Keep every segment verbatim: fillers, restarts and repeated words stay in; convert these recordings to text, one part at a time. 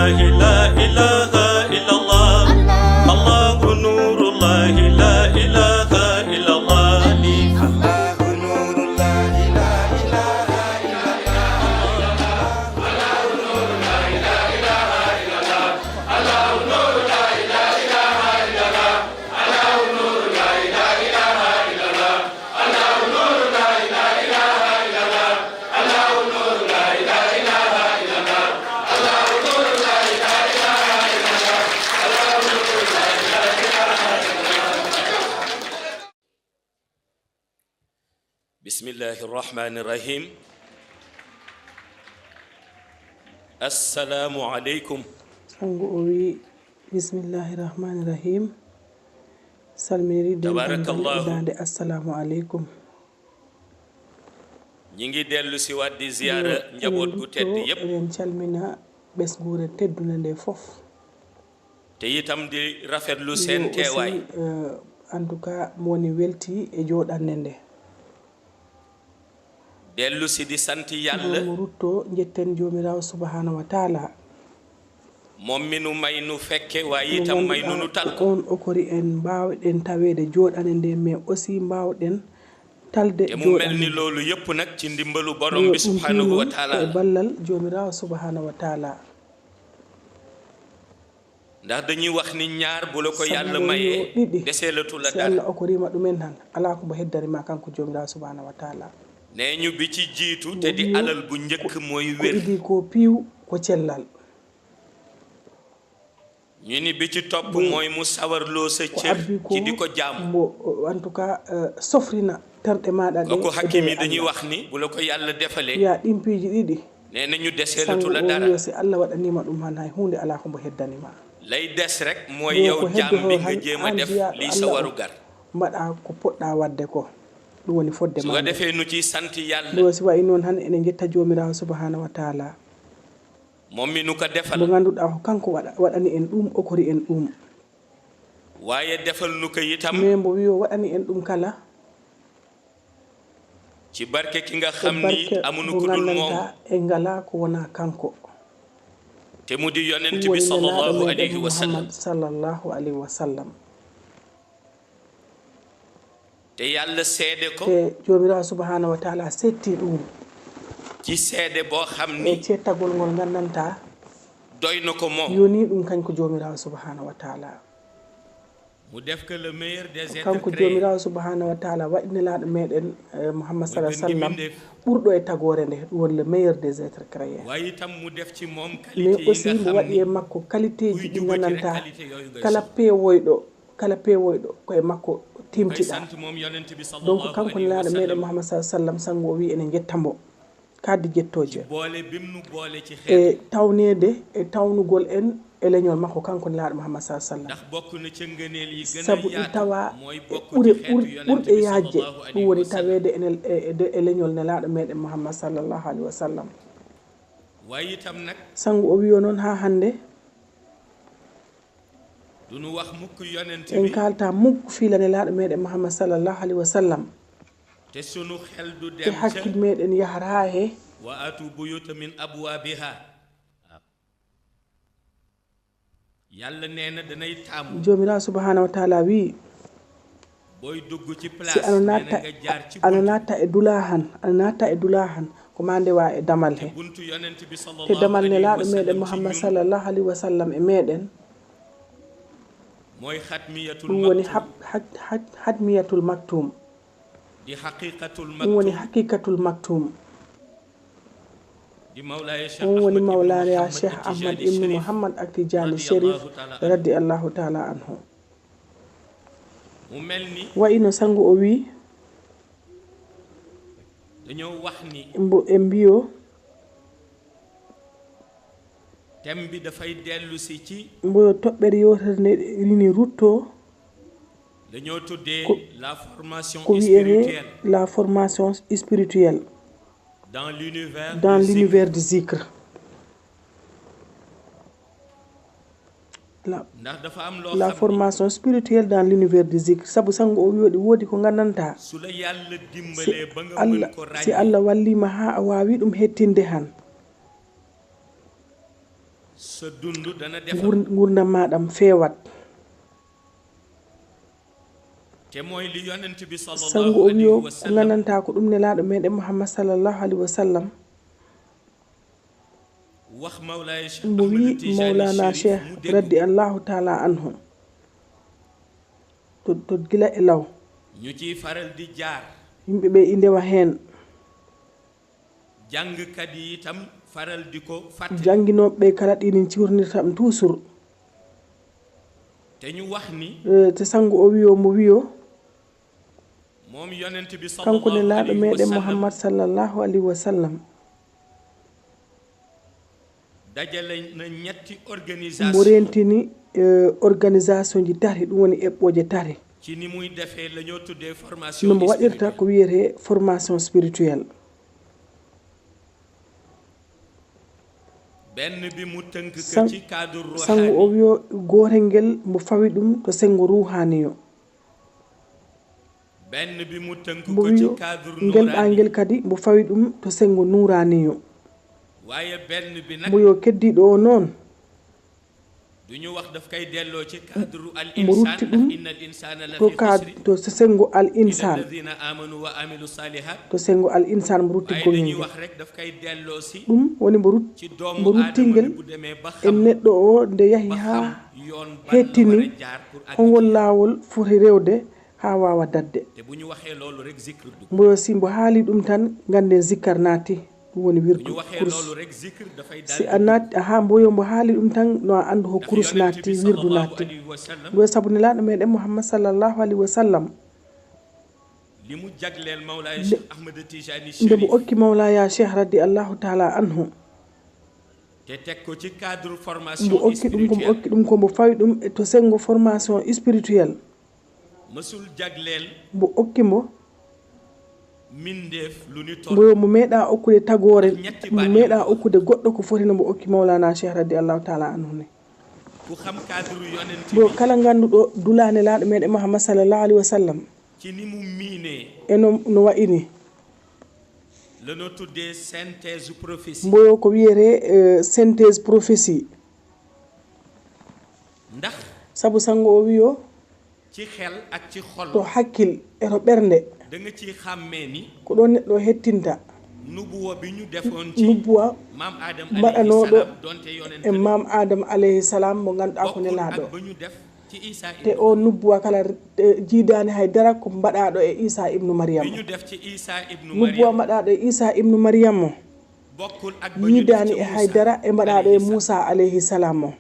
لا إله إلا الله. الله نور الله. لا إله إلا الله. الله نور الله. لا إله إلا الله. بسم الله الرحمن الرحيم. السلام عليكم. Sango o wi, "Bismillahi rahmani rahim." Salminiri dental ngal e daande, assalamu aleykum. Ñi ngi dellu si waat di ziyaara njaboot gu tedd yépp. Eɗen calmina ɓesnguure teddunde nde fof. Te itam di rafetlu seen teewaay. Aussi, euh, en tout cas, mo woni welti e jooɗannde nde. Dellu si di sant Yàlla. Mo rutto, njetten Joomiraawo subhaanahu wa taala. Moom mi nu may nu fekke, waaye itam may nu nu tal. On okori en mbaawɗen taweede jooɗannde nde, mais aussi mbaawɗen talde jooɗannde nde. Te mu mel ni loolu yépp nag ci ndimbalu Borom bi subhaanahu wa taala. E ballal Joomiraawo subhaanahu wa taala. Ndax dañuy wax ni ñaar bu la ko Yàlla mayee, deseelatu la dara. Sabu yo ɗiɗi, si Allah okoriima ɗum en tan, alaa ko mbo heddani ma kanko Joomiraawo subhaanahu wa taala. Nee ñu bi ci jiitu te di alal bu njëkk mooy wér. Ko idii ko piiw, ko cellal. Ñu ni bi ci topp mooy mu sawarloo sa cër ci di ko jaamu. Mbo, en tout cas, euh, sofrina terɗe maaɗa ɗe. Kooku hakim yi dañuy wax ni bu la ko Yàlla defalee. Yaa ɗin piiji ɗiɗi. Nee na ñu deseelatu la dara. Sango o wi, si Allah waɗaniima ɗum han, hay huunde alaa ko mbo heddani ma. Lay des rek mooy yow jaam bi nga jéem a def lii sa warugar. Mbaɗa ko poɗɗa waɗde ko. Ɗum woni fodde ma. Su ko defee nu ciy sant Yàlla. Ɗum si wayi noon han ene njetta Joomiraawo subhaanahu wa taala. Moom mi nu ko defal. Mo ngannduɗaa ko kanko waɗa-, waɗani en ɗum, okori en ɗum. Waaye defal nu ko itam. Mais mbo wi o waɗani en ɗum kala. Ci barke ki nga xam ni amunu ku dul moom. E barke mo nganndantaa en ngalaa ko wonaa kanko. Te mu di Yonent bi sallallahu alayhi wa sallam. Ɗum woni Nelaaɗo meɗen Muhammad sallallahu alayhi wa sallam. Te Yàlla seede ko. Te Joomiraawo subhaanahu wa taala setti ɗum. Ci seede boo xam ni. E cettagol ngol nganndantaa. Doy na ko moom. Yonii ɗum kanko Joomiraawo subhaanahu wa taala. Mu def ko le meilleur des êtres créés. Kanko Joomiraawo subhaanahu wa taala waɗi Nelaaɗo meɗen, eh, Muhammad sallallahu alayhi wa sallam, ɓurɗo e tagoore nde, ɗum woni le meilleur des êtres créés. Waaye itam mu def ci moom qualité yi nga xam ni. Mais aussi mbo waɗi e makko qualité ji ɗi nganndantaa kala peewoyɗo, kala peewoyɗo ko e makko teemtiɗaa. Donc kanko Nelaaɗo meɗen Muhammad sallallahu alayhi wa sallam, sango o wi ene njetta mbo. Kadi jettooje. E tawneede, e tawnugol en e leñol makko, kanko Nelaaɗo Muhammad sallallahu alayhi wa sallam. Sabu ɗi tawa e ɓure, ɓur-, ɓurɗe yaajde, ɗum woni taweede e nel-, e, e, e leñol Nelaaɗo meɗen Muhammad sallallahu alayhi wa sallam. Sango o wiyo noon haa hannde, Duñu wax mukk Yonent bi. En kaalta mukk fiila Nelaaɗo meɗen Muhammad sallallahu alayhi wa sallam. Te sunu xel du dem ca. E hakkil meɗen yaharaa he. Wa atu buyuta min abwabiha. Yàlla nee na danay taamu. Joomiraawo subhaanahu wa taala wii, Booy dugg ci place, si ano natta, nee na nga jaar ci bunt. Ano natta e dulaa han, ano natta e dulaa han, ko ma ndewa e damal he. Te buntu Yonent bi sallallahu alayhi wa sallam. Te damal Nelaaɗo meɗen Muhammad sallallahu alayhi wa sallam e meɗen. Mooy Xatmiyatul Maktum. Ɗum woni hab-, haj-, haj-, Hatmiyatul Maktum. Di Haqiqatul Maktum. Ɗum woni Haqiqatul Maktum. Di Mawlaaya Cheikh Ahmad ibn Muhammad Tijani Cherif, radiyallahu taala anhu. Mu mel ni. Wayi no sango o wii. Dañoo wax ni. Mbo-, e mbiyo. Thème bi dafay dellu si ci. Mbo toɓɓere yewtere nde rini rutto. Dañoo tuddee ko, la formation ko wiyetee spirituelle. La formation spirituelle. Dans l'univers du zikr. Dans l'univers du zikr. La, ndax dafa am loo xam ne la formation spirituelle dans l'univers du zikr. Sabu sango o wi woodi, woodi ko nganndantaa. Su la Yàlla dimbalee ba nga mën ko ràññee. Si Allah, si Allah wallii ma haa a waawi ɗum hettinde han. Sa dund dana defar. Ngur-, ngurdam maa ɗam feewat. Te mooy li Yonent bi sallallahu alayhi wa sallam. Sango o wiyo, ko nganndantaa ko ɗum Nelaaɗo meɗen Muhammad sallallahu alayhi wa sallam. Wax Mawlaaya Cheikh Mbo Ahmad wiyi Tijani Mawlana Cherif Cheikh mu dégg. Radiyallahu taala anhu. To, to gila e law. Ñu ciy faral di jaar. Yimɓe ɓe i ndewa heen. Jàngkat yi itam faral di ko fàttali. Jannginooɓe ɓe kala ɗinin ciwrinirta ɗum toujours. Te ñu wax ni. Eh, te sango o wiyo, mo wiyo. Moom Yonent bi kanko sallallahu Nelaaɗo alayhi wa meɗen sallam. Muhammad sallallahu alayhi wa sallam. Dajale na ñetti organisation. Mbo rentini, eh, organisation ji tati, ɗum woni eɓɓooje tati. Ci ni muy defee la ñoo tuddee formation spirituelle. No mbo waɗirta ko wiyetee formation spirituelle. Benn bi mu tënk ko Sang-, ci cadre sango o ruuxaani. Wiyo gootel ngel mbo fawi ɗum to senngo ruuhaaniyo. Benn bi mu tënk Mbo ko ci wiyo cadre ngel ɗaa nuraani. Ngel kadi mbo fawi ɗum to senngo nuuraaniyo. Waaye benn bi nag. Mbo yo keddiiɗo o noon. Du ñu wax daf koy delloo ci cadre al mbo insaan, rutti ɗum ndax innal insaana la to fi ka-, xusri. To senngo al insaan. Illa alladina amanu wa amilu salihat. To senngo al insaan mbo rutti. Waaye dañuy gongel ngel. Wax rek daf koy delloo si. Ɗum woni mbo rut-, ci doomu mbo rutti aadama ngel bi bu demee ba e xam, neɗɗo o nde yahi ba haa xam yoon ban la hettini war a jaar pour àgg hongol ci. Laawol foti rewde haa waawa daɗde. Te bu ñu waxee loolu rek, zikr dugg. Mbo si mbo haali ɗum tan, ngannden zikkar naati, ɗum woni wirdu kurus. Bu ñu waxee loolu rek, zikr dafay daal di dugg. Si a naat-, haa mbo yo mbo haali ɗum tan, no a anndu ko kurus naatti, wirdu naatti. Ndax Yonent bi sallallahu alayhi wa sallam. Mbo sabu Nelaaɗo meɗen Muhammad sallallahu alayhi wa sallam. Li mu jagleel Mawlaaya Cheikh Ahmed Tijani Cherif. Nde mbo okki Mawlaaya Cheikh radiyallahu taala anhu. Te teg ko ci cadre formation spirituelle. Mbo okki ɗum ko mbo okki ɗum ko mbo fawi ɗum e to senngo formation spirituelle. Mësul jagleel. Mbo okki mbo. Mindeef lu ni toll. Mbo yo mbo meeɗaa okkude tagoore, ak ñetti mbo baat meeɗaa yokku. Okkude goɗɗo ko foti no mbo okki Mawlana Cheikh radiyallahu taala anhu ni. Ku xam cadre Yonent bi. Mbo kala ngannduɗo dula Nelaaɗo meɗen Muhammad sallallahu alayhi wa sallam. Ci ni mu miinee. E no, no wa'ini. Lano tuddee synthèse prophétie. Mbo yo ko wiyetee, eh, synthèse prophétie. Ndax. Sabu sango o wiyo. Ci xel ak ci xol. To hakkil e to ɓernde. Da nga ciy xàmmee ni. Ko ɗoon neɗɗo hettinta. Nubuwa bi ñu defoon ci. Nubuwa maam Adam mbaɗanooɗo alayhi salaam, donte yonent e la. Maam Adam alayhi salaam, mo ngannduɗaa ko nelaaɗo. Bokkul ak ba ñu def ci Isa ibnu. Te o nubuwa kala, eh, jiidaani hay dara ko mbaɗaaɗo e Isa ibnu Maryam. Bi ñu def ci Isa ibnu Maryam. Nubuwa mbaɗaaɗo e Isa ibnu Maryam o. Bokkul ak ba ñu def ci Muusa alayhi salaam. Yiidaani e hay dara e mbaɗaaɗo e Muusa alayhi salaam o.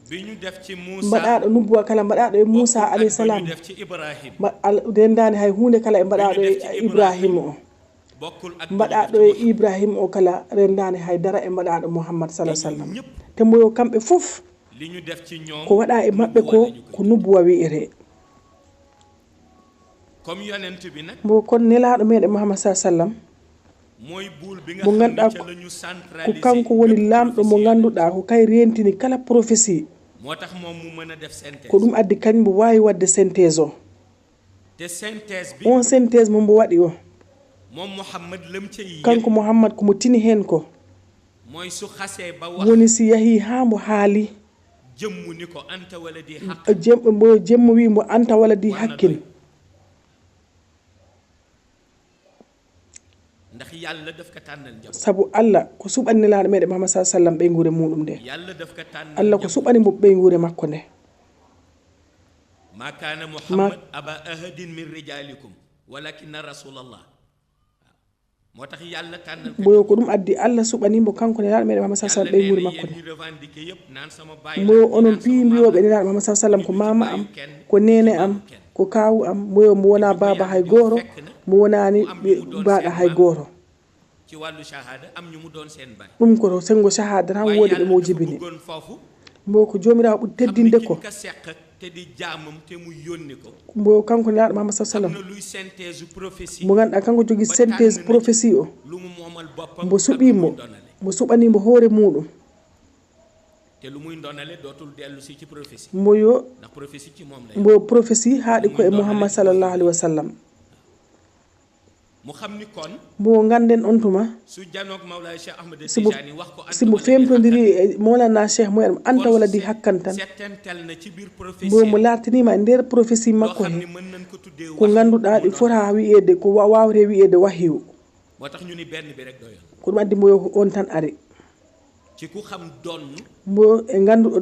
Bi ñu def ci Muusa. Mbaɗaaɗo nubuwa kala mbaɗaaɗo e Muusa alayhi salaam. Bokkul ak ba ñu def ci Ibrahim. Mba-, al-, renndaani hay huunde kala e mbaɗaaɗo e Ibrahima o. Bi ñu def ci Ibrahim. Bokkul ak ba ñu def ci Muhammad. Mbaɗaaɗo e Ibrahima o kala renndaani hay dara e mbaɗaaɗo Muhammad sallallahu alayhi wa sallam. Te ñoom ñëpp. Te mbo yo kamɓe fof. Li ñu def ci ñoom. Ko waɗaa e maɓɓe ko, nubuwa lañu ko. Ko nubuwa wiyetee. Comme yonent bi nag. Mbo kon nelaaɗo meɗen Muhammad sallallahu alayhi wa sallam. Mooy buur bi nga xam ne ca la ñu centraliser. Mbo ngannduɗaa ko kanko woni laamɗo mo ngannduɗaa ko kay reentini kala prophétie. Moo tax moom mu mën a def synthèse. Ko ɗum addi kañ mbo waawi waɗde synthèse o. Te synthèse bi. On synthèse mo mbo waɗi o. Moom Muhammad lam ca yi. Kanko Muhammad ko mo tini heen ko. Mooy su xasee ba wax. Woni si yahii haa mbo haali. Jëmmu ni ko anta waladi haqqan. Jem-, mbo jemmo wi mbo anta waladi haqqin. War na doy. Ndax Yàlla daf ko tànnal njaboot. Sabu Allah ko suɓani Nelaaɗo meɗen Muhammad sallallahu alayhi wa sallam ɓeynguure muɗum nde. Yàlla daf ko tànnal njaboot. Allah ko suɓani mo ɓeynguure makko nde. Ma kana Muhammad aba ahadin min rijalikum, walakinna Rasulallah. Moo tax Yàlla tànnal ko. Mboyo ko ɗum addi Allah suɓani mbo kanko Nelaaɗo meɗen Muhammad sallallahu alayhi wa sallam ɓeynguure makko nde. Yàlla nee na yéen ñi revendiquer yépp naan sama baay la, naan sama maam la. Mboyo onon piyimbiyooɓe Nelaaɗo Muhammad sallallahu alayhi wa sallam ko maama am, ko neene am, ko kaawu am, mboyo mbo wonaa baaba hay gooto, mbo wonaani baaɗa hay gooto. Ci wàllu shahada, am ñu mu doon seen baay. Ɗum ko to senngo shahada tan woodi ɓe mo jibini. Waaye Yàlla dafa bëggoon foofu. Mbo ko Joomiraaɗo ɓuri teddinde ko. Xam ne ki ka seq te di jaamam te mu yónni ko. Mbo kanko Nelaaɗo Muhammad sallallahu alayhi wa sallam. Am na luy synthèse prophétie. Mbo ngannduɗaa kanko jogii synthèse prophétie o. Ba tànn na ci lu mu moomal boppam. Mbo suɓii mo. Ak lu muy ndonale. Mbo suɓanii mbo hoore muɗum. Te lu muy ndonale dootul dellu si ci prophétie. Mbo yo. Ndax prophétie ci moom lay. Mbo prophétie haaɗi ko e Muhammad sallallahu alayhi wa sallam. Mbo ngannden on tuma, si mbo, si mbo feemtondiri e Mawlana Cheikh mo en anta wala di hakkan tan, mbo mo laartiniima e nder prophétie makko he, ko ngannduɗaa ɗi fota wiyeede, ko wa-, waawetee wiyeede wahyu. Ko ɗum addi mbo yo on tan ari. Mbo e ngannduɗo,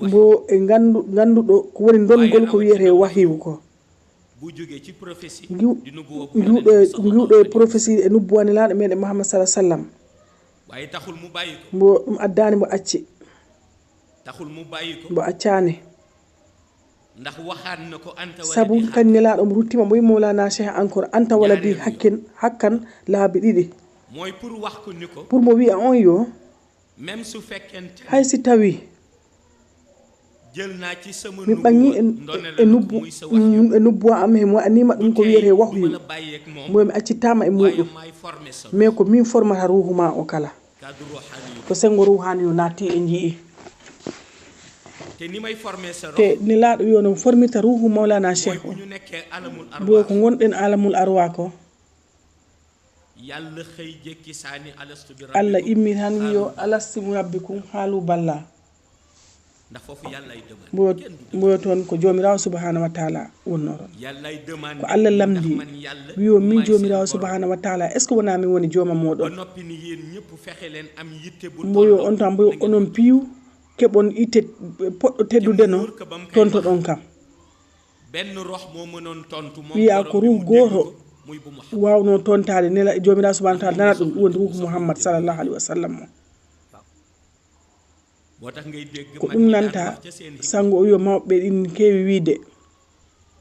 mbo e nganndu-, ngannduɗo ko woni ndonngol ko wiyetee wahyu ko. Ngiw-, ngiwɗo e, ngiwɗo e prophétie e nubbuwa Nelaaɗo meɗen Muhammad sallallahu alaihi wasallam. Mbo ɗum addaani mbo acci. Mbo accaani. Sabu kañ Nelaaɗo mo ruttiima mo wi Mawlana Cheikh encore anta wala di hakkin, hakkan laabi ɗiɗi. Pour mo wi'a on yo, hay si tawi mi ɓaŋi e, e nubbu, mm, e nubbuwa am he mo annima ɗum ko wiyetee wahyu, mo mi accittaama e muɗum, mais ko min formata ruuhu ma o kala. Ko senngo ruuhaani yo naatti e nji'i. Te Nelaaɗo wi onon formirta ruuhu Mawlana Cheikh o. Mbo ko ngonɗen alamul arwa ko. Allah immi tan wi yo alastu bi rabbikum haalu balla. Mbo, mbo toon ko Joomiraawo subhaanahu wa taala wonnoo toon. Ko Allah lamndii, wi o min Joomiraawo subhaanahu wa taala, est-ce que wonaa min woni jooma mooɗon? Mbo yo on tan, mbo yo onon piyu, keɓon itte poɗɗo teddude no tontoɗon kam. Wiya ko ruuhu gooto waawnoo tontaade nela Joomiraawo subhaanahu wa taala nana ɗum, ɗum woni ruuhu Muhammad sallallahu alaihi wasallam o. Ko ɗum nanta sanngo o wiyo mawɓe ɗin keewi wiide,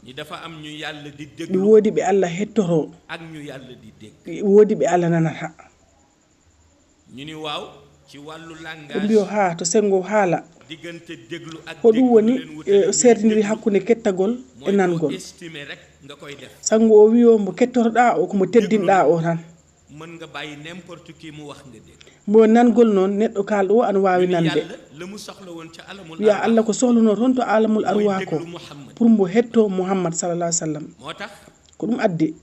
ɗi woodi ɓe Allah hettoroo, ɗi woodi ɓe Allah nanata. Ɓe mbiyo haa to senngo haala, ko ɗum woni, eh, seerdindiri hakkunde kettagol e nangol. Sanngo o wiyo mbo kettotoɗaa o, ko mo teddinɗaa o tan. Mbo nangol noon, neɗɗo kaalɗo o ana waawi nande. Wiya Allah ko sohlunoo toon to alamul arwa ko, pour mbo hetto Muhammad sallallahu alaihi wasallam. Ko ɗum addi.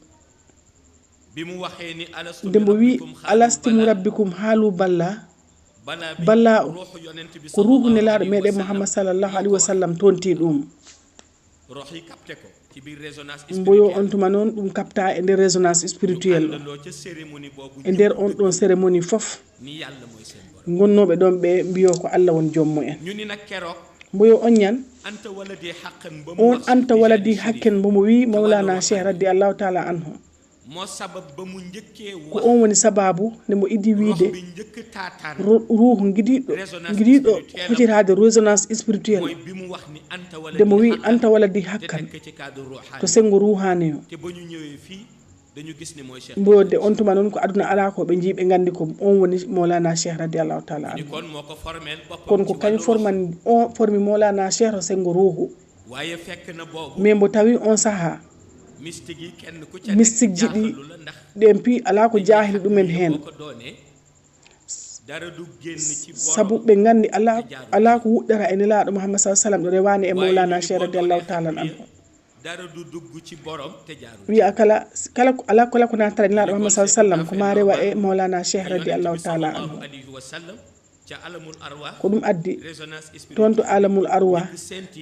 Nde mbo wi, "Alastu bi rabbikum?" Haalu balla. Balla o, ko ruuhu Nelaaɗo meɗen Muhammad sallallahu alaihi wasallam tonti ɗum. Mbo yo on tuma noon ɗum kapta e nder résonance spirituelle o. E nder on ɗon cérémonie fof, ngonnooɓe ɗon ɓe mbiyo ko Allah won joom mumen. Mbo yo on ñan, on anta waladi hakken mbo mo wi Mawlana Cheikh radiyallahu taala anhu. Ko on woni sababu nde mo idi wiide ro-, ruuhu ngidiiɗo, ngidiiɗo hocitaade résonance spirituelle. Nde mo wi, "Anta waladi hakkan." To senngo ruuhaani o. Mbo de on tuma noon ko aduna alaa ko ɓe njii, ɓe nganndi ko on woni Mawlana Cheikh radiyallahu taala anhu. Kono ko kañ forman, on formi Mawlana Cheikh to senngo ruuhu. Mais mbo tawi on sahaa, mistikji ɗi, ɗen pi alaa ko jaahili ɗumen heen. Sabu ɓe nganndi alaa, alaa ko wuɗɗata e Nelaaɗo Muhammad sallallahu alaihi wasallam ɗo rewaani e Mawlana Cheikh radiyallahu taala anhu. Wiya kala, kala, kala, kala ko naatata e Nelaaɗo Muhammad sallallahu alaihi wasallam ko ma rewa e Mawlana Cheikh radiyallahu taala anhu. Ko ɗum addi toon to alamul arwa,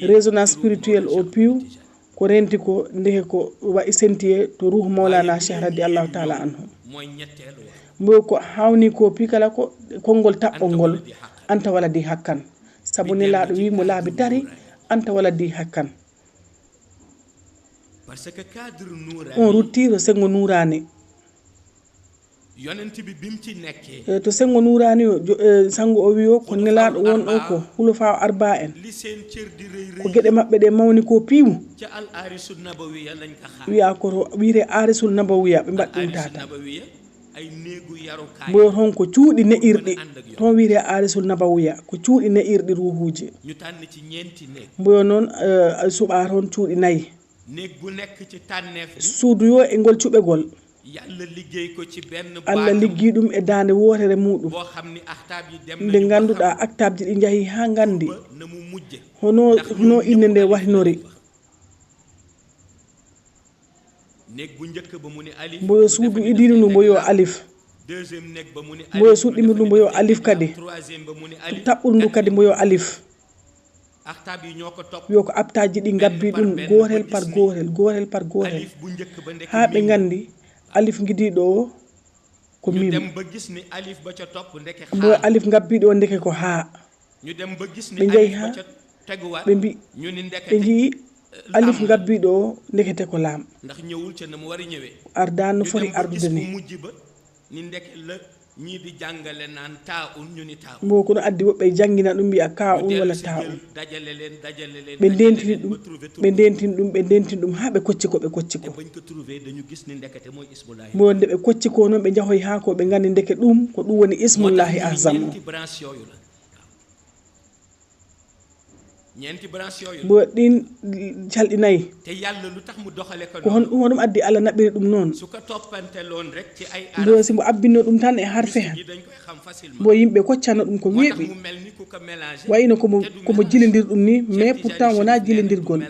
résonance spirituelle o piw, ko renti ko ndeke ko wayi sentiye to ruuhu Mawlana Cheikh radiyallahu taala anhu. Mbo ko hawni ko pi kala ko konngol taɓɓol ngol, "Anta waladi hakkan." Sabu Nelaaɗo wi mo laabi tati, "Anta waladi hakkan." On rutti to senngo nuuraani. Eh, to senngo nuuraani o, jo-, eh, sanngo o wiyo ko Nelaaɗo won ɗo ko hulafaa arba en. Ko geɗe maɓɓe ɗe mawni ko piiw. Wiya ko to wiyetee Arisul Nabawiya ɓe mbaɗi ɗum tata. Mboyo toon ko cuuɗi ne'irɗi. Toon wiyetee Arisul Nabawiya, ko cuuɗi ne'irɗi ruuhuuji. Mboyo noon, eh, suɓaa toon cuuɗi nayi. Suudu yo e ngol cuɓegol, Allah liggii ɗum e daande wootere muuɗum, nde ngannduɗaa aktaabji ɗi njahii haa nganndi hono, hono innde nde wahinori. Mboyo suudu idiinu ndu mboyo alif. Mboyo suuɗɗimirdu mboyo alif kadi. Taɓɓuru ndu kadi mboyo alif. Yo ko aptaaji ɗi ngabbi ɗum gootel par gootel, gootel par gootel. Haa ɓe nganndi alif ngidiiɗo o ko mim. Mboyo alif ngabbiiɗo o ndeke ko haa. Ɓe njehi haa ɓe mbi ɓe njii alif ngabbiiɗo o ndekete ko laam. Ardaani no foti ardude ni. Mbo ko no addi woɓɓe janngina ɗum mbiya kaa un walla taa un. Ɓe ndentini ɗum, ɓe ndentini ɗum, ɓe ndentini ɗum haa ɓe kocci ko ɓe kocci ko. Mbo nde ɓe kocci ko noon ɓe njahoyi haa ko ɓe nganndi ndeke ɗum ko ɗum woni ismullahi azam o. Mbo ɗin calɗi nayi. Ko hon ɗum honɗum addi Allah naɓɓiri ɗum noon? Mbo si mbo abbinno ɗum tan e harfe han, mbo yimɓe koccano ɗum ko weeɓi. Wayino komo komo jilindir ɗum ni, mais pourtant wona jilindirgol.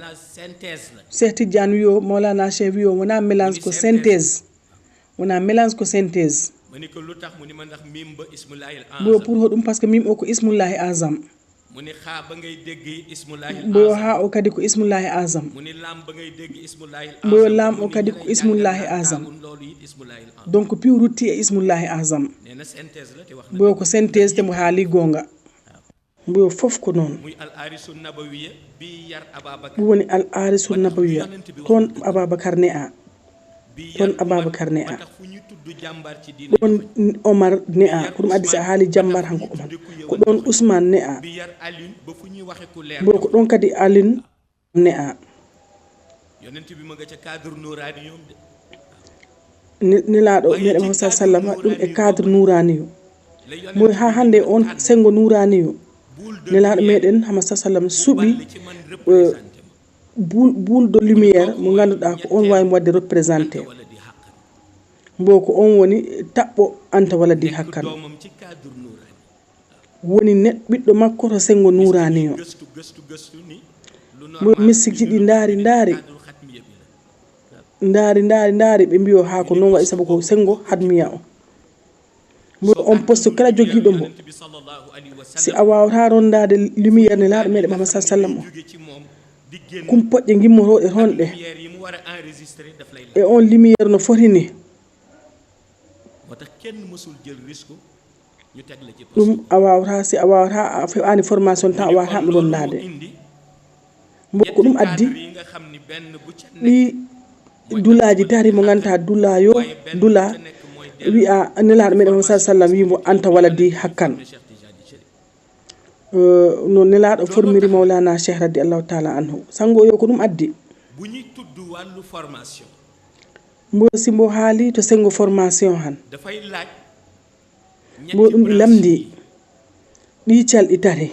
Cheikh Tidiane wiyo, Mawlana Cheikh wiyo wona mélange ko synthèse. Wona mélange ko synthèse. Mbo pour hoɗum parce que mim o ko ismullahi azam. Mboyo haa o kadi ko ismullahi azam. Mboyo laam o kadi ko ismullahi azam. Donc piw rutti e ismullahi azam. Mboyo ko synthèse te mbo haali goonga. Mboyo fof ko noon. Ɗum woni al arisu nabawiya. Toon ababakar ne'a. Toon ababakar ne'a. Ɗoon omar ne'a ko ɗum addi si a haali jambar hanko omar. Ko ɗoon usman ne'a. Mbo ko ɗoon kadi alin ne'a. Nelaaɗo meɗen muhammad sa sallam ɗum e cadre nuraniyo. Mbo haa hannde on senngo nuraniyo. Nelaaɗo meɗen muhammad sa sallam suɓi boule de lumière mo ngannduɗaa ko on waawi mo waɗde représenté. Mbo ko on woni taɓɓo anta waladi hakkan. Woni neɗɗo ɓiɗɗo makko to senngo nuraniyo. Mbo missikji ɗi ndaari ndaari ndaari ndaari ndaari ɓe mbiyo haa ko noon waɗi sabu ko senngo hadmiya o. Mbo on poste kala jogiiɗo mbo si a waawata rondaade lumière nelaaɗo meɗen muhammad sa sallam o. Kum poƴƴe gimmotooɗe toon ɗe e on lumière no foti ni. Ɗum a waawata si a waawata a fewaani formation tan a waawata ɗum rondaade. Mbo ko ɗum addi ɗi dulaaji tari mo ngannduɗaa dulaa yo dulaa wiya nelaaɗo meɗen muhammad sa sallam wii mbo anta waladi hakkan. No nelaaɗo formiri mawlana cheikh radi allahu taala anhu sanngo o yo ko ɗum addi. Mbo si mbo haali to senngo formation han. Mbo ɗum ɗi lamndi ɗi calɗi tati.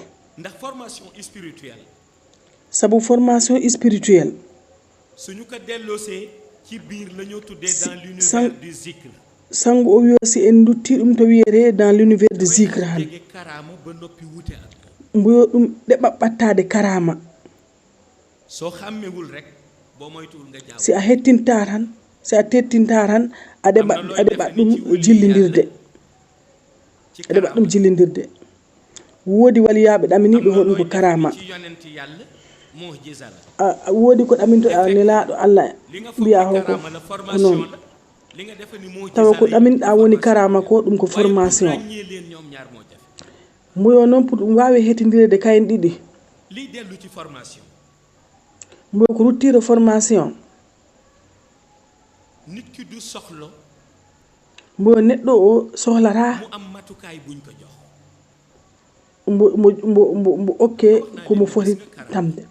Sabu formation spirituelle. Sanngo o wiyo si en ndutti ɗum to wiyete dans l'univers de zikre han. Mboyo ɗum ɗeɓa ɓattaade karama. Si a hettinta tan si a tettinta tan a ɗeɓa a ɗeɓa ɗum jillindirde. A ɗeɓa ɗum jillindirde. Woodi waliyaaɓe ɗaminiiɓe hoɗum ko karama. Woodi ko ɗamintoɗaa nelaaɗo allah mbiya hoko ko noon. Tawa ko ɗaminɗaa woni karama ko ɗum ko formation. Mboyo noon pour ɗum waawi hettindireede kayen ɗiɗi. Mboyo ko ruttiiɗo formation. Mboyo neɗɗo o sohlata mbo mbo mbo mbo okke ko mo foti tamde.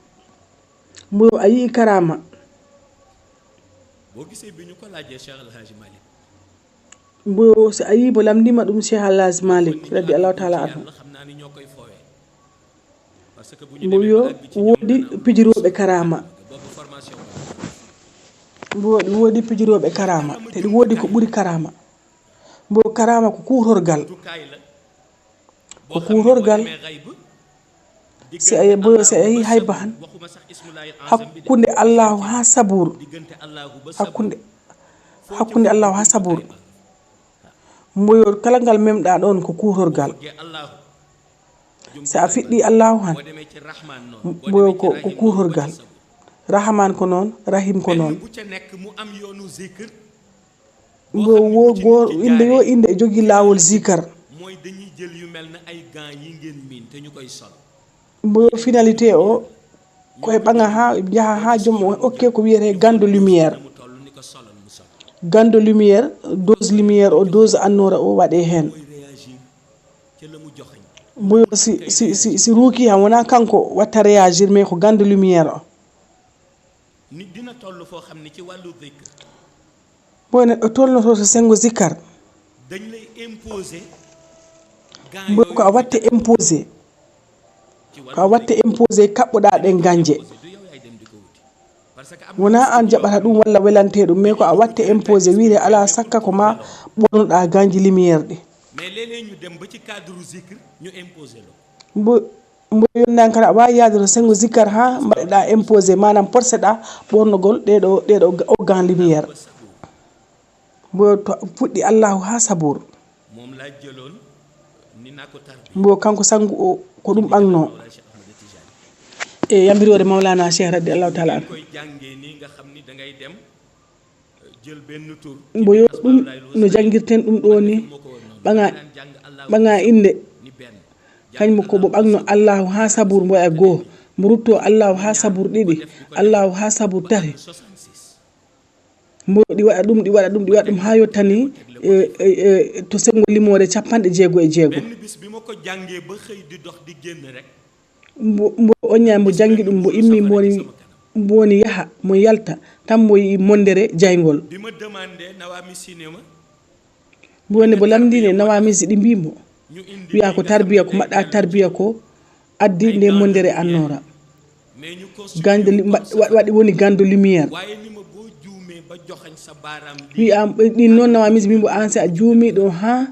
Mboyo a yii karama. Mboyo si a yii mbo lamndima ɗum cheikh alhaji malik radi allahu taala anhu. Mbo wiyo woodi pijirooɓe karama. Mbo woodi pijirooɓe karama te ɗi woodi ko ɓuri karama. Mbo karama ko kuutorgal. Ko kuutorgal. Si a mboyo si a yii hayba han hakkunde allahu haa sabuur. Hakkunde Hakkunde Allahu haa Sabuur. Mboyo kala ngal memɗa ɗon ko kuutorgal. So a fiɗɗi Allahu han, mboyo ko, ko kuutorgal. Rahman ko noon, Rahim ko noon. Mboyo wo, go, innde yo innde e jogii laawol zikar. Mboyo finalité o, ko e ɓaŋa haa, njaha haa joom o okke ko wiyetee gant de lumière. Gant de lumière, dose lumière o, dose annoora o waɗee heen. Mboyo si, si, si, si ruuki han, wonaa kanko watta réagir, mais ko gant de lumière o. Nit dina toll foo xam ne ci wàllu zikr. Mboyo neɗɗo tolnoto to senngo zikar. Dañ lay imposer. Mboyo ko a watte imposé. Ko a watte imposé kaɓɓoɗaa ɗen ganje. Wonaa aan jaɓata ɗum walla welantee ɗum, mais ko a watte imposé, wiyde alaa sakka ko ma ɓornoɗaa ganji lumière ɗi. Mais léeg-léeg ñu dem ba ci cadre zikr, ñu imposer lo. Mbo, mbo yonnan kala, a waawi yaade to senngo zikar haa mbaɗeɗaa imposé, maanaam porseɗaa ɓornogol ɗeɗo, ɗeɗo o gan lumière. Mbo to fuɗɗi Allahu haa Sabuur. Moom laa jëloon ni naa ko tarbi. Mbo kanko sanngu o, ko ɗum ɓaŋnoo. E yambiroore Mawlana Cheikh radiyallahu taala anhu. Koy jàngee nii nga xam ni da ngay dem, eh, jël benn tur. Mbo yo ɗum no janngirten ɗum ɗo ni, ɓaŋa, ɓaŋa innde. Ni benn. Kañum ko mbo ɓaŋno Allahu haa Sabuur mbo e goo. Mbo rutto Allahu haa Sabuur ɗiɗi, Allahu haa Sabuur tati. Mbo ɗi waɗa ɗum, ɗi waɗa ɗum, ɗi waɗa ɗum haa yottani, e, e, e, to senngo limoore capanɗe jeego e jeego. Benn bis bi ma ko jàngee ba xëy di dox di génn rek. Mbo, mbo oñña, mbo janngi ɗum, mbo immi, mbo woni, mbo woni yaha, mo yalta, tan mbo yi'i mondere jayngol. Bi ma demandé Nawaami Cinéma. Mbo woni mbo lamndii ne Nawaamisi ɗi mbii mo, wiya ko tarbiya, ko mbaɗɗa tarbiya ko addi nde mondere annoora. Gande li-, mba-, wa-, waɗi woni gande lumière. Wiya, ɗin noon Nawaamisi mbii mbo, aan si a juumiiɗo haa,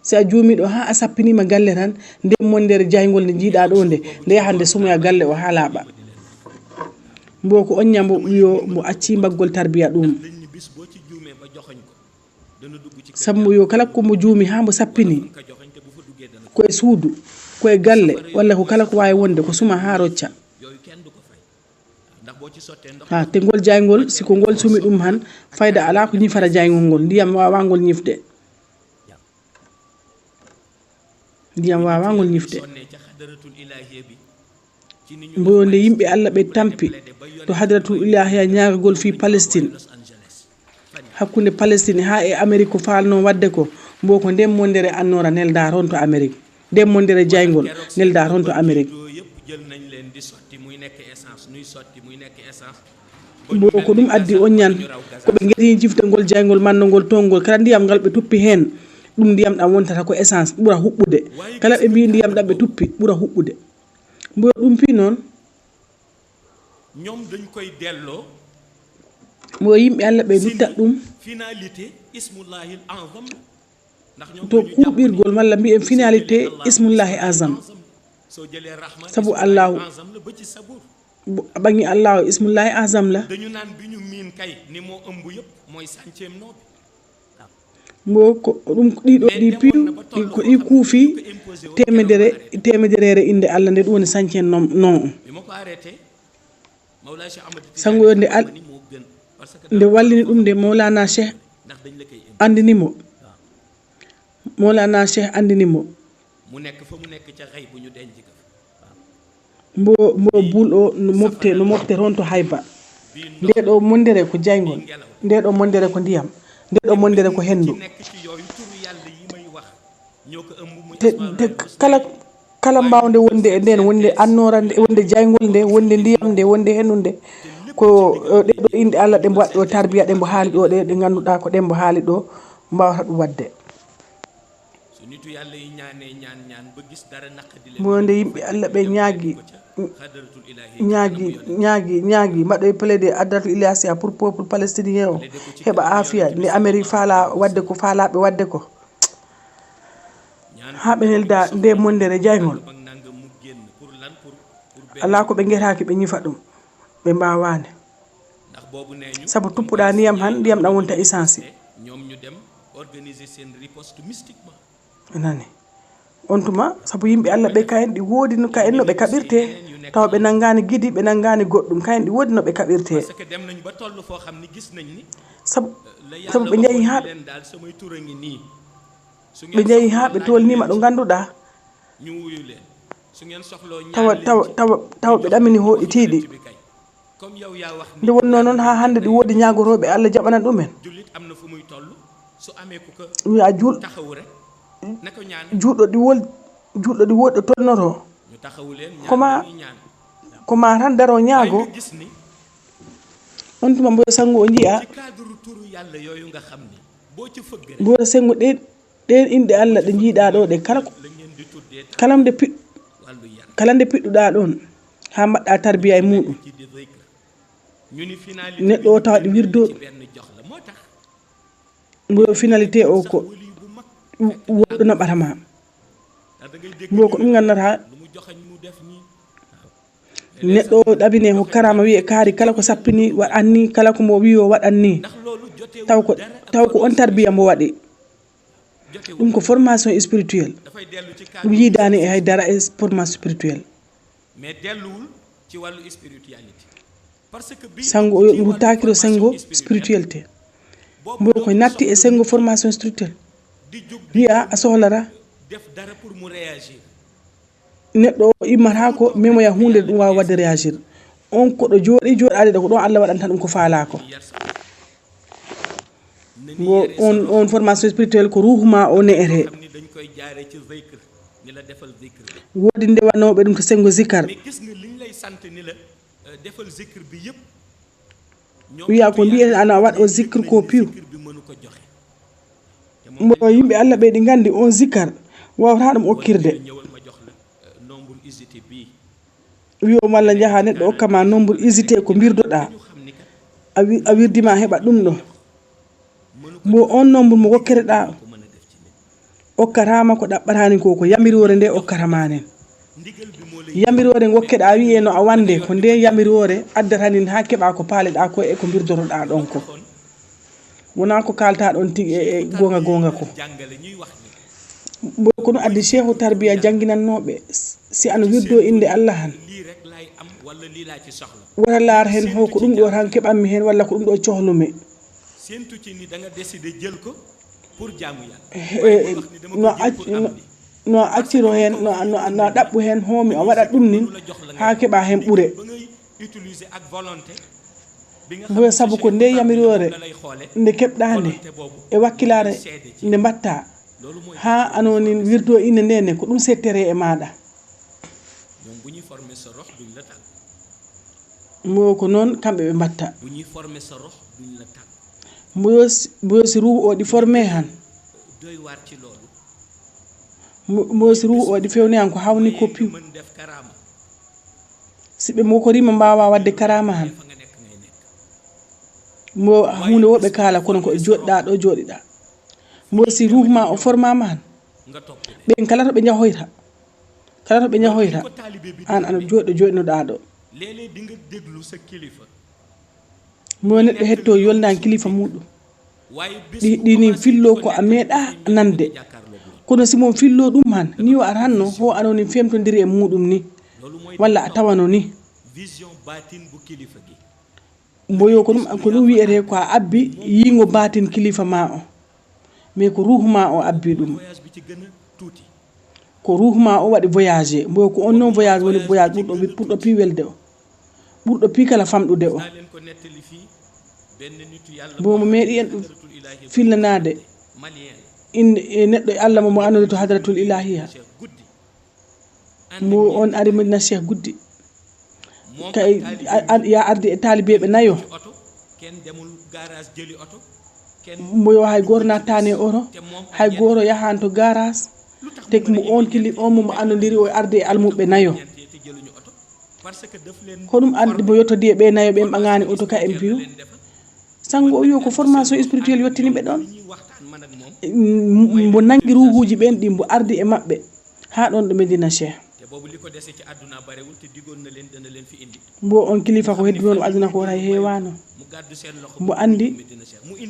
si a juumiiɗo haa a sappiniima galle tan, nde mondere jayngol nde njiiɗaa ɗo nde, nde yaha nde sumoya galle o haa laaɓa. Mbo ko oñña mbo wiyo mbo accii mbaggol tarbiya ɗum. Sabu mbo yo kala ko mbo juumi haa mbo sappini, ko e suudu, ko e galle, walla ko kala ko waawi wonde, ko suma haa rocca. Haa, te ngol jayngol, si ko ngol sumi ɗum han, fayda alaa ko ñifata jayngol ngol, ndiyam waawaa ngol ñifde. Ndiyam waawaa ngol ñifde. Mbo nde yimɓe Allah ɓe tampi to Hadratul Ilahiya ñaagagol fii Palestine, hakkunde Palestine haa e Amerik ko faalnoo waɗde ko, mbo ko nden mondere annoora neldaa toon to Amerik, nden mondere jayngol neldaa toon to Amerik. Mbo ko ɗum addi oññan, ko ɓe ngeti ñifde ngol jayngol mannda ngol toon ngol, kala ndiyam ngal ɓe tuppi heen, ɗum ndiyam ɗam wontata ko essence ɓura huɓɓude. Kala ɓe mbii ndiyam ɗam ɓe tuppi ɓura huɓɓude. Mbo ɗum fii noon. Ñoom dañ koy delloo. Mbo yimɓe Allah ɓe nduttat ɗum. Finalité Ismullahil Azam la. Ndax ñoom to dañu jàpp ni kuuɓirgol malla mbiyen finalité Ismullahi Azam. Soo jëlee Rahman, sabu Ismullahi Allahu Azam la ba ci Sabur. Bo-, a ɓaŋi Allahu Ismullahi Azam la. Dañu naan bi ñu miin kay ni moo ëmb yëpp mooy centième noo bi. Mbo ko ɗum ɗiɗo ɗi piiw, ɗi ko ɗi kuufi temedere, temederere innde Allah nde ɗum woni sañcen non, non. Sango yo nde al-, nde wallini ɗum nde Mawlana Cheikh anndini mo. Mawlana Cheikh anndini mo. Mbo, mbo bul o no mofte, no mofte toon to Hayba. Nde ɗo mondere ko jayngol, nde ɗo mondere ko ndiyam, nde ɗo mondere ko henndu. Te, te kala, kala mbaawde wonde e ndeen, wonde annoora nde, wonde jayngol nde, wonde ndiyam nde, wonde henndu nde, ko, eh, ɗe ɗo innde Allah ɗe mbo waɗi ɗo tarbiya, ɗe mbo haali ɗo, ɗe, ɗe ngannduɗaa ko ɗe mbo haali ɗo, mbaawata ɗum waɗde. So nitu Yàlla yi ñaanee ñaan, ñaan ba gis dara naqadi leen, mbo nde yimɓe Allah ɓe ñaagi, ñaagi, ñaagi, ñaagi, mbaɗoy plaider Hadratul Ilyasiya pour peuple palestinien o heɓa aafiya, nde Amérique faala waɗde ko faalaaɓe waɗde ko. Haa ɓe nelda nde mondere jayngol. Alaa ko ɓe ngetaaki ɓe ñifa ɗum, ɓe mbaawaani. Sabu tuppuɗaa ndiyam han, ndiyam ɗam wonta essence. Ñoom ñu dem organiser seen riposte mystiquement. Nani? On tuma, sabu yimɓe Allah ɓe kayen ɗi woodi no kayen no ɓe kaɓirte, tawa ɓe nanngaani gidi, ɓe nanngaani goɗɗum, kayen ɗi woodi no ɓe kaɓirte. Parce que dem nañ ba toll foo xam ni gis nañ ni sabu la sabu ɓe njayi haa leen daal samay tur a ngi nii. Ɓe njayi haa ɓe tolniima ɗo ngannduɗaa. Ñu wuyu leen. Su ngeen soxloo ñaan tawa leen tawa ci tawa tawa ɓe ɗamini hooɗi tiiɗi. Bi kay. Comme yow yaa wax ni nde wonnoo noon haa hannde ɗi woodi ñaagorooɓe Allah jaɓana ɗumen. Jullit am na fu muy toll. Su amee ku ko wiya jul taxawu rek na ko ñaan. Juuɗo ɗi wol juuɗo ɗi woɗɗo tolnotoo. Ñu taxawu leen. Ko ma ñaan, ñaan. Ko ma tan daroo ñaago. Waaye nga gis ni on tuma mboyo sanngo o njiya ci cadre turu yàlla yooyu nga xam ni boo ci fëgg rek mboyo senngo ɗen ɗen inɗe Allah ɗe njiiɗaa ɗo ɗe kala ko la ngeen di tuddee kala nde pi wàllu yar kala nde piɗɗuɗaa ɗon haa mbaɗɗaa tarbiya e muuɗum. Ci di zikr ñu ni finalité neɗɗo o tawa ɗi wirdo ci benn jox la moo tax mbo finalité o ko wóorɗo naɓata ma mbo ko ɗum nganndataa. Neɗɗo o ɗabine ko karama wiye kaari kala ko sappini waɗanni kala ko mo wiyo waɗanni taw ko taw ko on tarbiya mbo waɗi. Ɗum ko formation spirituelle. Ɗum yiidaani e hay dara e formation spirituelle. Mais delluwul ci wàllu spiritualité. Sanngo o yoɓi ruttaakiro senngo spiritualité. Mboyo ko natti e senngo formation spirituelle. Wiya a sohlata neɗɗo o immata ko memoya huunde ɗum waawa waɗde réagir. On koɗo jooɗi jooɗaade ɗo ko ɗon Allah waɗanta ɗum ko faalaa ko. Ngo on on formation spirituelle ko ruuhu ma o ne'ete. Woodi ndewanooɓe ɗum to senngo zikar. Wiya ko mbiyen ana waɗ o zikr ko piw. Mbo yimɓe Allah ɓe ɗi nganndi on zikar wawata ɗum okkirde. Wiyo malla njaha neɗɗo okka ma nombre usité ko mbirdoɗa a wi- a wirdima heɓa ɗum ɗo. Mbo on nombre mo kokketeɗa okkatama ko ɗaɓɓatani ko ko yamiroore nde okkatama nen. Yamiroore ngokkeɗa wiye no a wande ko nde yamiroore addatanin ha keɓa ko paaleɗa ko e ko mbirdotoɗa ɗon ko. Wona ko kalta ɗon tigi e e gonga gonga ko. Mbo ko ɗum addi shehu tarbiya jannginannooɓe, si ano wirdo innde Allah han, wota laar heen ho ko ɗum ɗo tan keɓanmi heen walla ko ɗum ɗo cohlumi. No acci no no acciro heen no no no ɗaɓɓu heen ho mi o waɗat ɗum nin haa keɓa heen ɓure. Mboyo sabu ko nde yamiroore nde keɓɗa nde e wakkilaare nde mbatta haa ano nin wirdo inde nde ne ko ɗum settere e maɗa. Mboyo ko noon kamɓe ɓe mbatta. Mboyo si mboyo si ruuhu o ɗi forme han. Mboyo si ruuhu o ɗi fewni han ko hawni ko piw. Si ɓe mokorima mbawa wadde karama han. Mbo hunde wo ɓe kala kono ko joɗɗa ɗo joɗiɗa. Mbo si ruhma o formama han. Ɓen kala to ɓe jahoyta kala to ɓe jahoyta an ana joɗɗo joɗnoɗa ɗo. Mbo neɗɗo hetto yolnan kilifa muɗum. Ɗi ɗinin fillo ko a meeɗa nande. Kono si mon fillo ɗum han ni o aranno ho anonin femtodiri e muɗum ni walla a tawano ni. Mboyo ko ɗum ko ɗum wiyete ko a abbi yingo batin kilifa ma o. Mais ko ruhu ma o abbi ɗum. Ko ruhu ma o waɗi voyagé mboyo ko on non voyage woni voyage ɓurɗo ɓurɗo pi welde o. Ɓurɗo pi kala famɗude o. Mboyo mo meeɗi en ɗum fillanade inde e neɗɗo e Allah mo mo anori to hadratul ilahiya. Mo on ari madina cheikh guddi kay ya ardi e talibeɓe nayo. Mboyo hay goto nattani e oto hay goto yahan to garage. Teg mo on kili on mo mo andodiri o ardi e almuɓɓe nayo. Ko ɗum ardi mo yettodi e ɓe nayo ɓen ɓagani oto ka en piw. Sango o wiyo ko formation spirituelle yettini ɓe ɗon. Mbo nangi ruhuji ɓen ɗi mbo ardi e maɓɓe ha ɗon ɗo medina cheikh. Boobu li ko dese ci àdduna barewul, te digoon na leen dana leen fi indi. Mbo on kilifa ko heddi noon aduna ko wona heewaano. Mbo anndi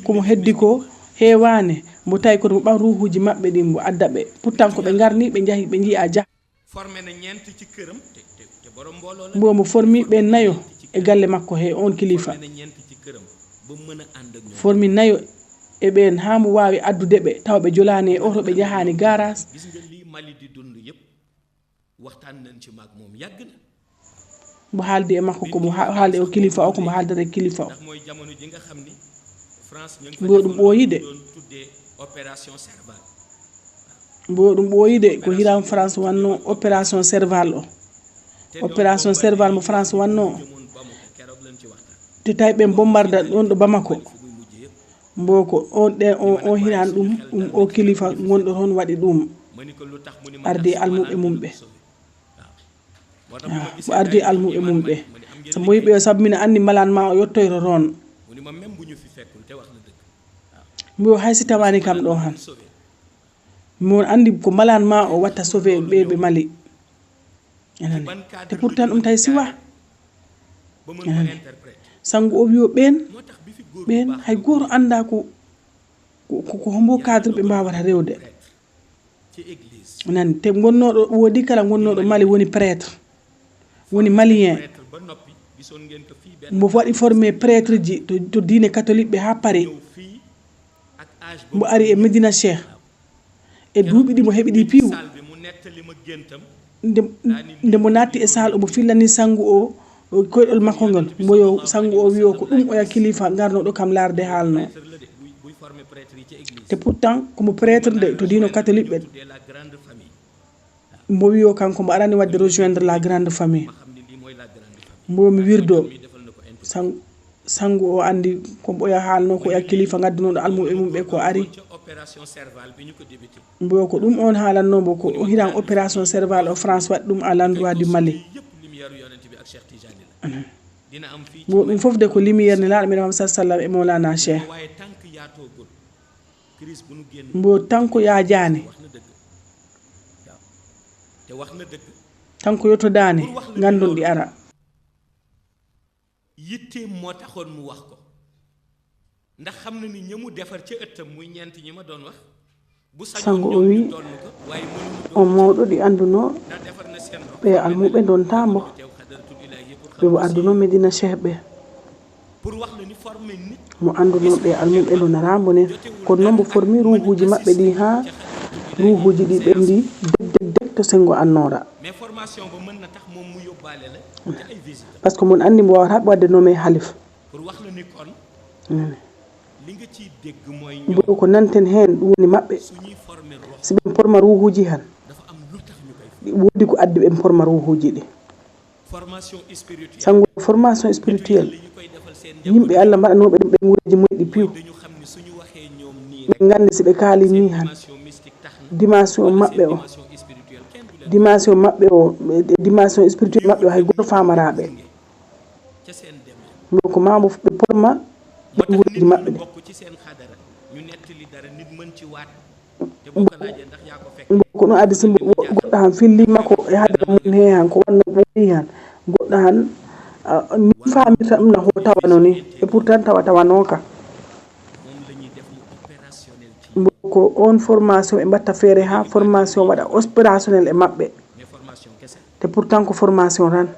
ko mo heddi ko heewaane. Mbo tawi kono mo ɓan ruuhuuji maɓɓe ɗin mbo adda ɓe. Pourtant ko ɓe ngarni, ɓe njahi, ɓe nji'a jah. Formé na ñeent ci këram, te, te, te borom mbooloo la. Mbo mo formi ɓe nayo e galle makko he on kilifa. Formé na ñeent ci këram ba mën a ànd ak ñoom. Formi nayo e ɓeen haa mo waawi addude ɓe, tawa ɓe jolaani e oto, ɓe njahaani garage. Gis nga lii Mali di dund yépp, waxtaan nañ ci maag moom yàgg na. Mbo haaldi e makko ko mbo ha-, haaldi e o kilifa o, ko mbo haaldata e kilifa o. Ndax mooy jamono ji nga xam ni France ñu ngi fa Mbo ɗum defoon ɓooyi de. Doon tuddee opération Serval. Mbo ɗum ɓooyi de, ko hiram France wanno opération Serval o. Opération Serval mo France wanno o. Te tawi ɓen bombarda ɗon ɗo Bamako. Mbo ko on ɗe, on, on hiran ɗum, ɗum o kilifa gonɗo toon waɗi ɗum. Ardi e almuɓe mum ɓe. Ah, mo ardi e almuɓe mum ɓe. So mo wiɓe o sabu mina anndi malan ma o yottoyto toon. Mbo hay si tawani kam ɗo han. Mo anndi ko malan ma o watta sauvé ɓe, ɓe Mali. Anani. Te pourtant ɗum tawi siwa. Anani. Sango o wiyo ɓen, ɓen hay gooto annda ko, ko, ko, ko hombo cadre ɓe mbawata rewde. Anani. Te gonnooɗo, woodi kala gonnooɗo Mali woni prêtre, woni malien. Mbo waɗi formé prêtre ji to, to diine catholique ɓe ha Paris. Mbo ari e Medina Cheikh. E duuɓi ɗi mo heɓi ɗi piiw. Nde, nde mo naatti e saal, omo fillani sangu o, o koyɗol makko ngol. Mbo yo sangu o wiyo ko ɗum oya kilifa ngarnoɗo kam laarde haalno. Te pourtant, ko mo prêtre nde to diino catholique ɓe. Mbo wiyo kanko mbo arani wadde rejoindre la grande famille. Mbo mi wirdo sang-, sangu o andi ko mboya haalno ko ya kilifa ngaddunoɗo almuɓe mum ɓe ko ari. Mbo ko ɗum on haalanno mbo ko o hiran opération Serval o France waɗi ɗum à l'endroit du Mali. Mbo ɗum fof de ko lumière ne laaɗo meɗen Muhammad sallallahu alaihi wasallam e Mawlana Cheikh. Mbo tan ko yaajaani. Tan ko yottodaani, nganndon ɗi ara. Yitteem moo taxoon mu wax ko. Ndax xam na ni ña mu defar ca ëttam muy ñeent ñi ma doon wax. Sango o wi, on mawɗo ɗi anndunoo ɓe almuɓe ndontaa mbo. Ɓe mo ardunoo Medina Cheikh ɓe. Mo anndunoo ɓe almuɓe ndonnataa mbo ne. Kono noon mbo formi ruuhuuji maɓɓe ɗi haa ruuhuuji ɗi ɓenndi deg, deg, deg to senngo annoora. Parce que mon anndi mbo waawata waɗde nommé halif. Mbo ko nanten heen, ɗum woni maɓɓe. Si ɓen porma ruuhuuji han, ɗi woodi ko addi ɓen porma ruuhuuji ɗi. Sango formation spirituelle. Yimɓe Allah mbaɗanooɓe ɗum ɓe nguureeji mumen ɗi piw. Ɓe nganndi si ɓe kaali ni han. Dimension maɓɓe o. Dimension maɓɓe o. Dimension spirituelle maɓɓe o hay gooto faamaraɓe. Mbo ko maa mbo ɓe porma ɓe nguureeji maɓɓe ɗi. Mbo, mbo ko ɗum addi si mbo goɗɗo han filli makko e haadara mum he han ko wanno ɓuri han. Goɗɗo han, ah, ni faamirta ɗum na ho tawano ni. E pourtant tawa tawanooka. Mbo ko on formation ɓe mbatta feere ha formation waɗa opérationnel e maɓɓe. Te pourtant ko formation tan.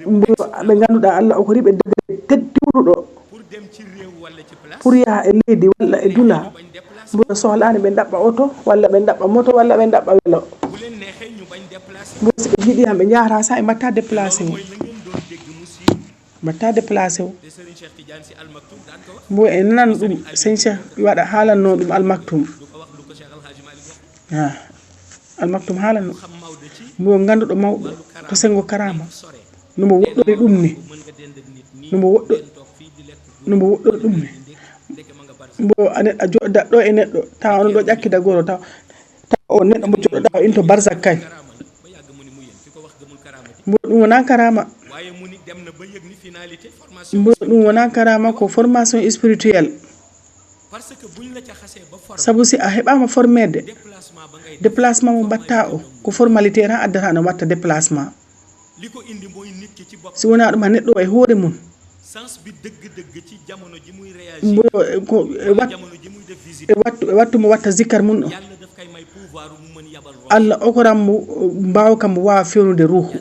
Mbo ɓe ngannduɗaa Allah o ko riɓe degré tedduɗo pour yaha e leydi walla e dula. Mbo sohlaani ɓe ɗaɓɓa oto walla ɓe ɗaɓɓa moto walla ɓe ɗaɓɓa welo. Mbo si ɓe njiɗi han ɓe njahata sa e mbatta déplacé o. Mbatta déplacé o. Mbo e nanan ɗum Sëñ Cheikh waɗa haalanno ɗum Al Maktoum. Ah, Al Maktoum haalanno. Mbo ngannduɗo mawɓe to senngo karama. No mo woɗɗori ɗum ni. No mo woɗɗo-, no mo woɗɗori ɗum ni. Mbo a neɗɗo a joɗɗa ɗo e neɗɗo, tawa on ɗo ƴakkida goro, tawa Taw o neɗɗo mo joɗɗoɗaa o into barzak kay. Mbo ɗum wonaa karaama. Mbo ɗum wonaa karaama, ko formation spirituelle. Sabu si a heɓaama formeede, déplacement mo mbaɗtaa o, ko formalité tan addata no waɗta déplacement. Si wonaa ɗum, haa neɗɗo o e hoore mum, mbo ko e wat-, e wattu, e wattu mo waɗta zikkar mum o, Allah okoran mo mbaawka mo waawa fewnude ruuhu.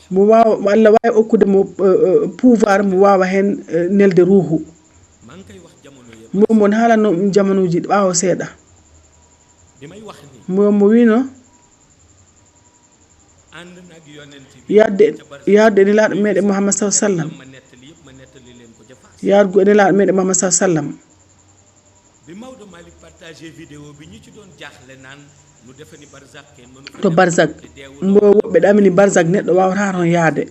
Mo waawa, Allah waawi okkude mo, eh, eh, pouvoir mo waawa heen, eh, nelde ruuhu. Mbo mon haalanno ɗum jamanuuji ɓaawo seeɗa. Mbo mo wiino, yaade, yaade e Nelaaɗo meɗen Muhammad sallallahu alaihi wasallam. Yaade e Nelaaɗo meɗen Muhammad sallallahu alaihi wasallam. To Barzak. Mbo woɓɓe ɗamini Barzak neɗɗo waawata toon yaade.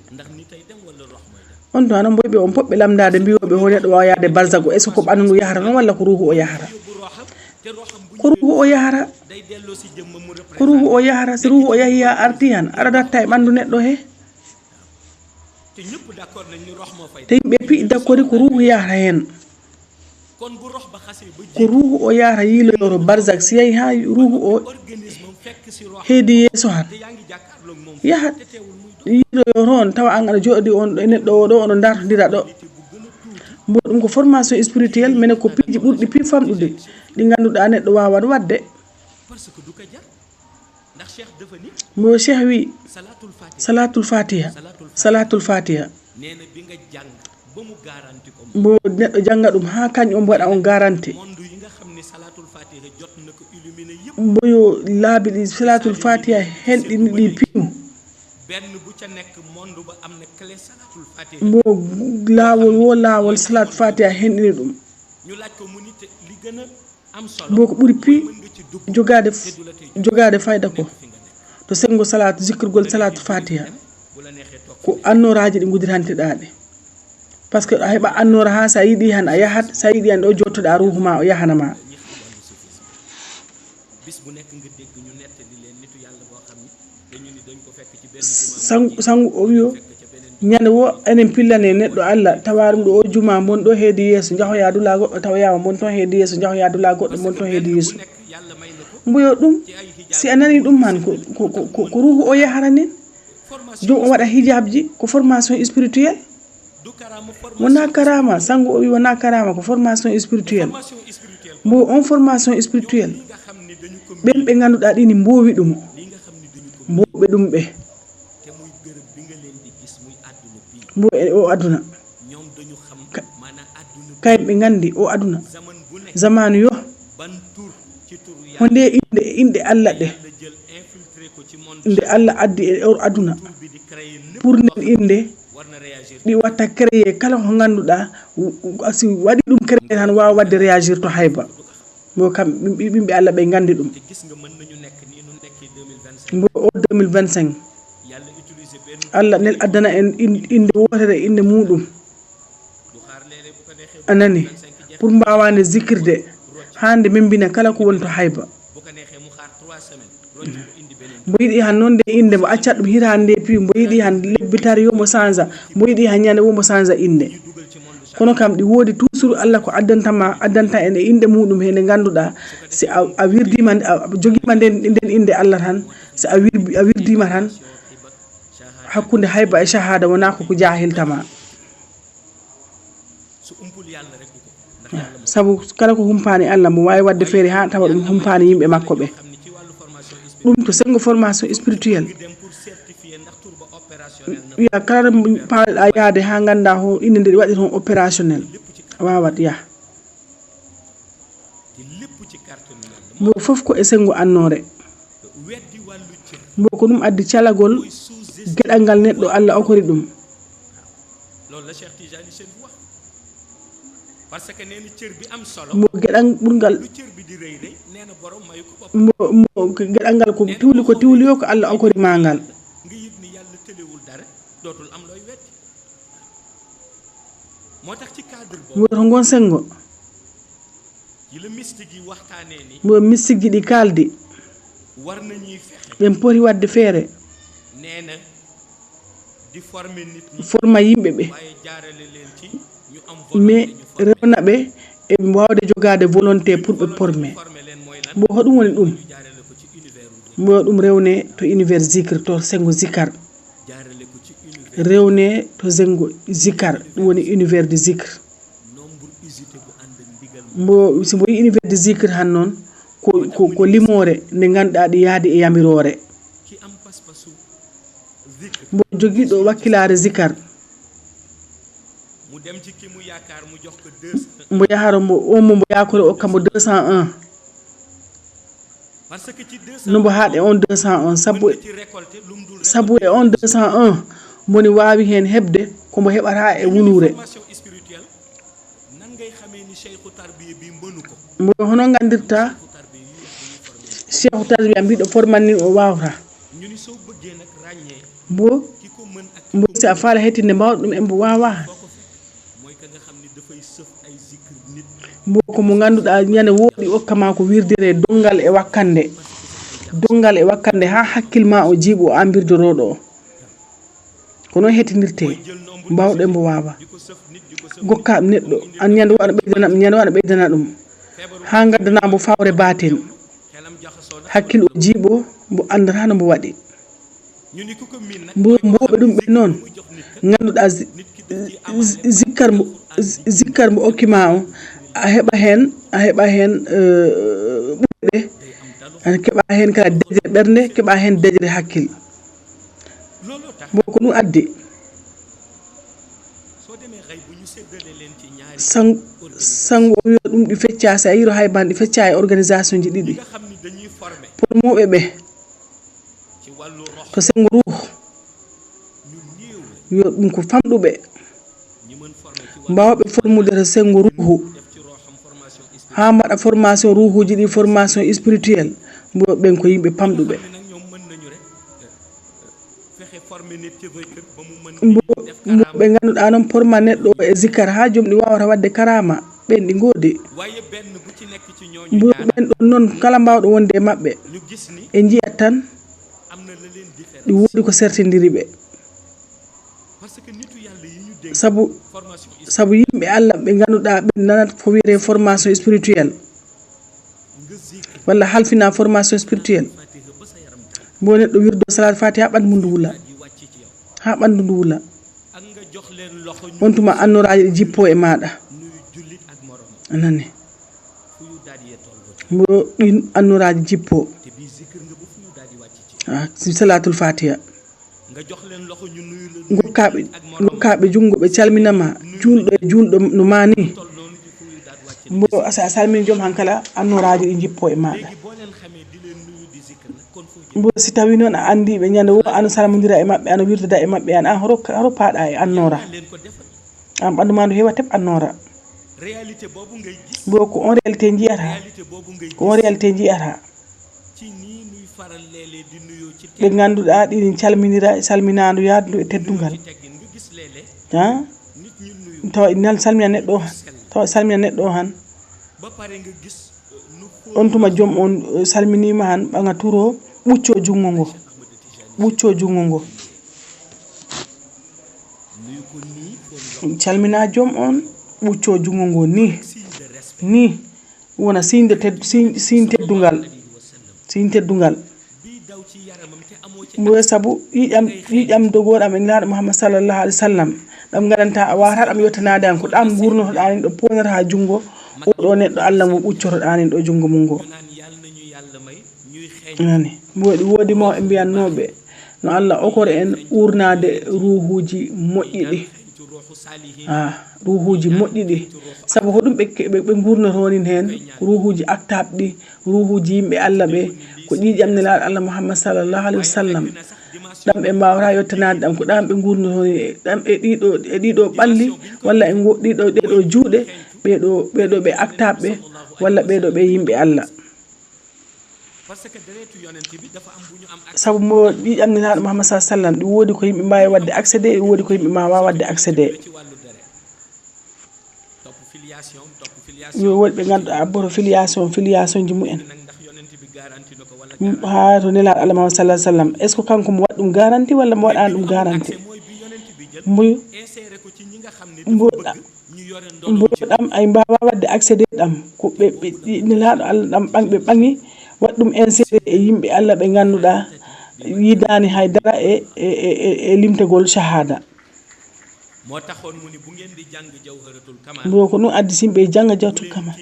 On to hano mboyɓe on poɓɓe lamndaade mbiwooɓe ho neɗɗo waawa yaade Barzak o, est-ce que ko ɓanndu ndu yahata noon walla ko ruuhu o yahata? Ko ruuhu o yahata. Ko ruuhu o yahata. Si ruuhu o yahi haa arti han, ara datta e ɓanndu neɗɗo he. Te yimɓe piɗi dakkori ko ruuhu yahata heen. Ko ruuhu o yahata yiiloyoro Barzak. Si yahi haa ruuhu o heedi yeeso han, yahat yiiloyoro on, tawa an aɗa jooɗi on ɗo e neɗɗo o ɗo, oɗo ndartondira ɗo. Mbo ɗum ko formation spirituelle, mene ko piiji ɓurɗi pii famɗude, ɗi ngannduɗaa neɗɗo waawan waɗde. Mbo Cheikh wi, Salatul Fatiha, Salatul Fatiha. Mbo neɗɗo jannga ɗum haa kañ on mbaɗa on garanti. Mbo yo laabi ɗi Salatul Fatiha henɗini ɗi piimu. Mbo laawol wo laawol Salatul Fatiha henɗini ɗum. Mbo ko ɓuri pii jogaade f-, jogaade fayda ko to senngo salaatu, zikrugol Salaatu Fatiha. Ko annooraaji ɗi ngudiranteɗaa ɗi. Parce que a heɓa annoora haa so a yiɗi han a yahat, so a yiɗi han ɗo jottoɗaa ruuhu ma o yahana ma. Sangu, sangu o wiyo, ñande wo enen pillane neɗɗo Allah, tawa ɗum ɗo o juma, mon ɗo heedi yeeso, njahoya dula goɗɗo, tawoyama mon ton heedi yeeso, njahoya dula goɗɗo, mon ton heedi yeeso. Mboyo ɗum, si a nani ɗum han, ko, ko, ko, ko, ko ruuhu o yahara nen. Jom o waɗa hijabji, ko formation spirituelle. Wona karama, sangu o wi wona karama, ko formation spirituelle. Mbo on formation spirituelle, ɓen ɓe ngannduɗaa ɗini mboowi ɗum, mbooɓe ɗum ɓe. Mbo e o aduna. Ka-, kay ɓe nganndi o aduna. Zamanu yo. Honde innde, innde Allah ɗe. Nde Allah addi e o aduna. Pour nden innde, ɗi watta créer kala ko ngannduɗaa, w-, w-, si waɗi ɗum créer tan waawa waɗde réagir to hayba. Mo kam, ɓim-, ɓimɓe Allah ɓe nganndi ɗum. Mbo o deux mille vingt-cinq, Allah nel addana en in-, innde wootere, innde muɗum. A nani? Pour mbaawande zikirde, hande membina kala ko woni to hayba. Mbo yiɗi han noon nde innde, mbo accat ɗum hitaande nde piiw, mbo yiɗi han lebbi tati yo mo sanza, mbo yiɗi han ñande wo mo sanza innde. Kono kam ɗi woodi toujours Allah ko addanta ma, addanta en e innde muɗum he nde ngannduɗaa, si a, a wirdima, a jogiima nden, nden innde Allah tan, si a wir-, a wirdima tan, hakkunde hayba e shahada wonaa ko ko jahilta ma. Sabu kala ko humpaani Allah, mo waawi waɗde feere haa tawa ɗum humpaani yimɓe makko ɓe. Ɗum to senngo formation spirituelle. Wiya kala ɗo paaleɗaa yahde haa nganndaa ho innde nde waɗi toon opérationnel. A waawat yah. Mbo fof ko e senngo annoore. Mbo ko ɗum addi calagol geɗal ngal neɗɗo Allah okori ɗum. Mbo geɗal ɓurngal, mbo, mbo geɗal ngal ko tiwli, ko tiwli yo ko Allah okori ma ngal. Mbo to ngon senngo. Mbo mistigji ɗi kaaldi. Ɓen poti waɗde feere. Forma yimɓe ɓe. Mais rewna ɓe eɓe waawde jogaade volonté pour ɓe porme. Mbo hoɗum woni ɗum? Mbo ɗum rewne to univers zikr, to sengo zikar. Rewne to sengo zikar, ɗum woni univers de zikr. Mbo, si mbo yi univers de zikr han noon, ko, ko, ko limoore nde ngannduɗaa ɗi yahdi e yamiroore. Mbo jogiiɗo wakkilaare zikar, mbo yaharo mbo, on mo mbo yaakori okka mbo deux cent un. No mbo haaɗe on deux cent un, sabu, sabu e on deux cent un, moni waawi heen heɓde ko mbo heɓata e wuluure. Mbo hono nganndirta Cheikhu Tarbiya mbiɗo formanni o waawata. Mbo, mbo si a faala hettinde mbaawɗo ɗum e mbo waawaa. Mbo ko mo ngannduɗaa ñande wooɗi okka ma ko wirdere donngal e wakkande. Donngal e wakkande haa hakkil ma o jiiɓo o ambirde rooɗo o. Ko noon hettinirtee, mbaawɗo e mbo waawaa. Gokkaa neɗɗo, an ñande wo ana ɓeydana, ñande wo ana ɓeydana ɗum. Haa ngaddana mbo fawre baatin. Hakkil o jiiɓo, mbo anndata no mbo waɗi. Mbo, mboɓe ɗum ɓe noon, ngannduɗaa zi-, zi-, zikkar mbo, zi-, zikkar mbo okki ma o, a heɓa heen, a heɓa heen, eh, ɓurɗe, a keɓa heen kala dejre ɓernde, keɓa heen dejre hakkil. Mbo ko ɗum addi. Sang-, sango o wiya ɗum ɗi fecca, si a yiro hayban ɗi fecca e organisation ji ɗiɗi. Pour moɓe ɓe, to sengo ruuhu, yo ɗum ko famɗuɓe, mbaawɓe formude to sengo ruuhu, haa mbaɗa formation ruuhuuji ɗi, formation spirituelle, mbo ɓen ko yimɓe pamɗuɓe. Mbo, mbo ɓe ngannduɗaa noon porma neɗɗo o e zikkar haa joom ɗi waawata waɗde karaama, ɓen ɗi ngoodi. Mbo ɓen ɗon noon, kala mbaawɗo wonde e maɓɓe, ɓe njiyat tan ɗi woodi ko sertindiri ɓe. Sabu, sabu yimɓe Allah ɓe ngannduɗaa ɓen nanat ko wiyetee formation spirituelle, walla halfina formation spirituelle. Mbo neɗɗo wirdo Salaatul Faatiha haa ɓanndu ndu wula, haa ɓanndu ndu wula. On tuma annoraaji ɗi jippoo e maaɗa. A nani? Mbo ɗin annoraaji jippoo haa si Salaatul Faatiha. Ngokkaaɓe, ngokkaaɓe junngo, ɓe calmina ma, juulɗo e juulɗo no ma ni. Mbo, si a salmini joom han kala, annoraaji ɗi njippo e maaɗa. Mbo, si tawi noon a anndi ɓe ñande wo, ano salmondira e maɓɓe, ano wirdoda e maɓɓe, an, an, hoto, hoto paaɗa e annoora. An ɓanndu ma ndu heewa tep annoora. Mbo, ko on réalité njiyata. Ko on réalité njiyata. Ɓe ngannduɗaa ɗiɗi calminira, salminaandu yaadu e teddungal. Ha? Tawa ina salmina neɗɗo o han. Tawa salmina neɗɗo o han. On tuma joom on, eh, salminiima han, ɓaŋa turo, ɓuccoo junngo ngo. Ɓuccoo junngo ngo. Calmina joom on, ɓuccoo junngo ngo ni. Ni. Wona signe de ted-, signe, signe teddungal. Signe teddungal. Mbo sabu ƴiiƴam, ƴiiƴam dogooɗam e Nelaaɗo Muhammad sallallahu alaihi wasallam. Ɗam ngadanta a waawata ɗam yottanaade an. Ko ɗam ngurnotoɗaa nin ɗo poonata junngo. O ɗo neɗɗo Allah mo ɓuccotoɗaa nin ɗo junngo mum ngo. Nani. Mbo ɗi woodi mawɓe mbiyannooɓe. No Allah okor en uurnaade ruuhuuji moƴƴi ɗi. Ah, ruuhuuji moƴƴi ɗi. Sabu ko ɗum ɓe, ɓe, ɓe ngurnotoo nin heen, ko ruuhuuji aktaab ɗi, ruuhuuji yimɓe Allah ɓe, ko ƴiiƴam Nelaaɗo Allah Muhammad sallallahu alaihi wasallam. Ɗam ɓe mbaawata yottanaade ɗam, ko ɗam ɓe ngurnotoo nin e, ɗam e ɗiɗo, e ɗiɗo ɓalli, walla e ngo, ɗiɗo, ɗeɗo juuɗe, ɓeɗo, ɓeɗo ɓe aktaab ɓe, walla ɓeɗo ɓe yimɓe Allah. Sabu mo ƴiiƴam Nelaaɗo Muhammad sallallahu alaihi wasallam, ɗi woodi ko yimɓe mbaawi waɗde accéder, ɗi woodi ko yimɓe mbaawa waɗde accéder. Yo woɗɓe ngannduɗaa abboto filiation, filiation ji mumen. Haa to Nelaaɗo Allah Muhammad sallallahu alaihi wasallam, est-ce que kanko mo waɗi ɗum garanti walla mo waɗaani ɗum garanti? Mbuy, mbuy, Mboyo ɗam ay mbaawa waɗde accéder ɗam. Ko ɓe, ɓe, nelaaɗo Allah ɗam ɓaŋ-, ɓe ɓaŋi waɗ ɗum insérer e yimɓe Allah ɓe ngannduɗaa yidaani hay dara e, e, e, e, e limtagol shahada. Moo taxoon mu ni bu ngeen di jàng Jawharatul Kamal, mboyo ko ɗum addi simɓe jannga Jawharatul Kamal.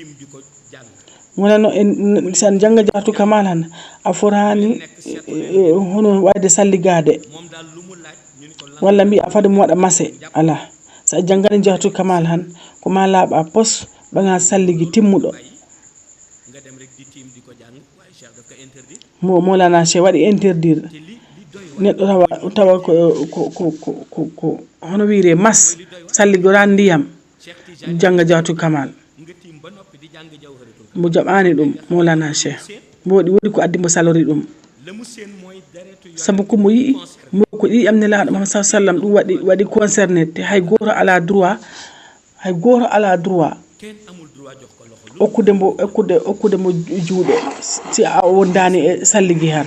Wonano en, san jannga Jawharatul Kamal han, a fotaani, e, e, hono waɗde salligaade. Walla mbiya fade mo waɗa mase, alaa. So a janngani Jawharatul Kamal han, ko ma laaɓa pos, ɓaŋa salligi timmuɗo. Mo Mawlana Cheikh waɗi interdire. Neɗɗo tawa, tawa ko, ko, ko, ko, ko, ko, hono wiyre mas, salligoraani ndiyam, jannga Jawharatul Kamal. Mo jaɓaani ɗum, Mawlana Cheikh. Mboɗi woodi ko addi mo salori ɗum. Sabu ko mo yi'i, mo ko ƴiiƴam Nelaaɗo Muhammad sallallahu alaihi wasallam ɗum waɗi, waɗi concerné, te hay gooto alaa droit, hay gooto alaa droit okkude mbo, okkude, okkude mo juuɗe si a wondaani e salligi han.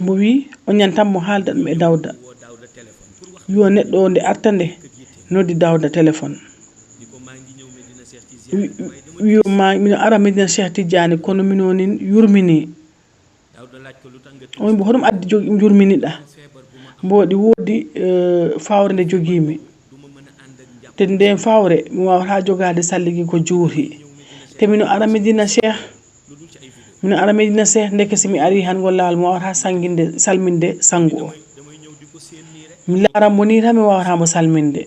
Mbo wi, o ñantan mo haalda ɗum e Dawda. Wi o neɗɗo o nde arta nde, noddi Dawda téléphone. Wi, wi o ma, mino ara Medina Cheikh Tidiane, kono mino nin yurmini. O wi mbo, hoɗum addi jog-, yurminiɗa? Mbo ɗi woodi, eh, fawre nde jogimi. Te nden fawre, mi wawata jogaade salligi ko juuti. Te mino ara Medina Cheikh, mino ara Medina Cheikh, ndeke si mi ari han ngol laawol, mi wawata sanginde, salminde sangu o. Mi laaran mo ni tan, mi wawata mo salminde.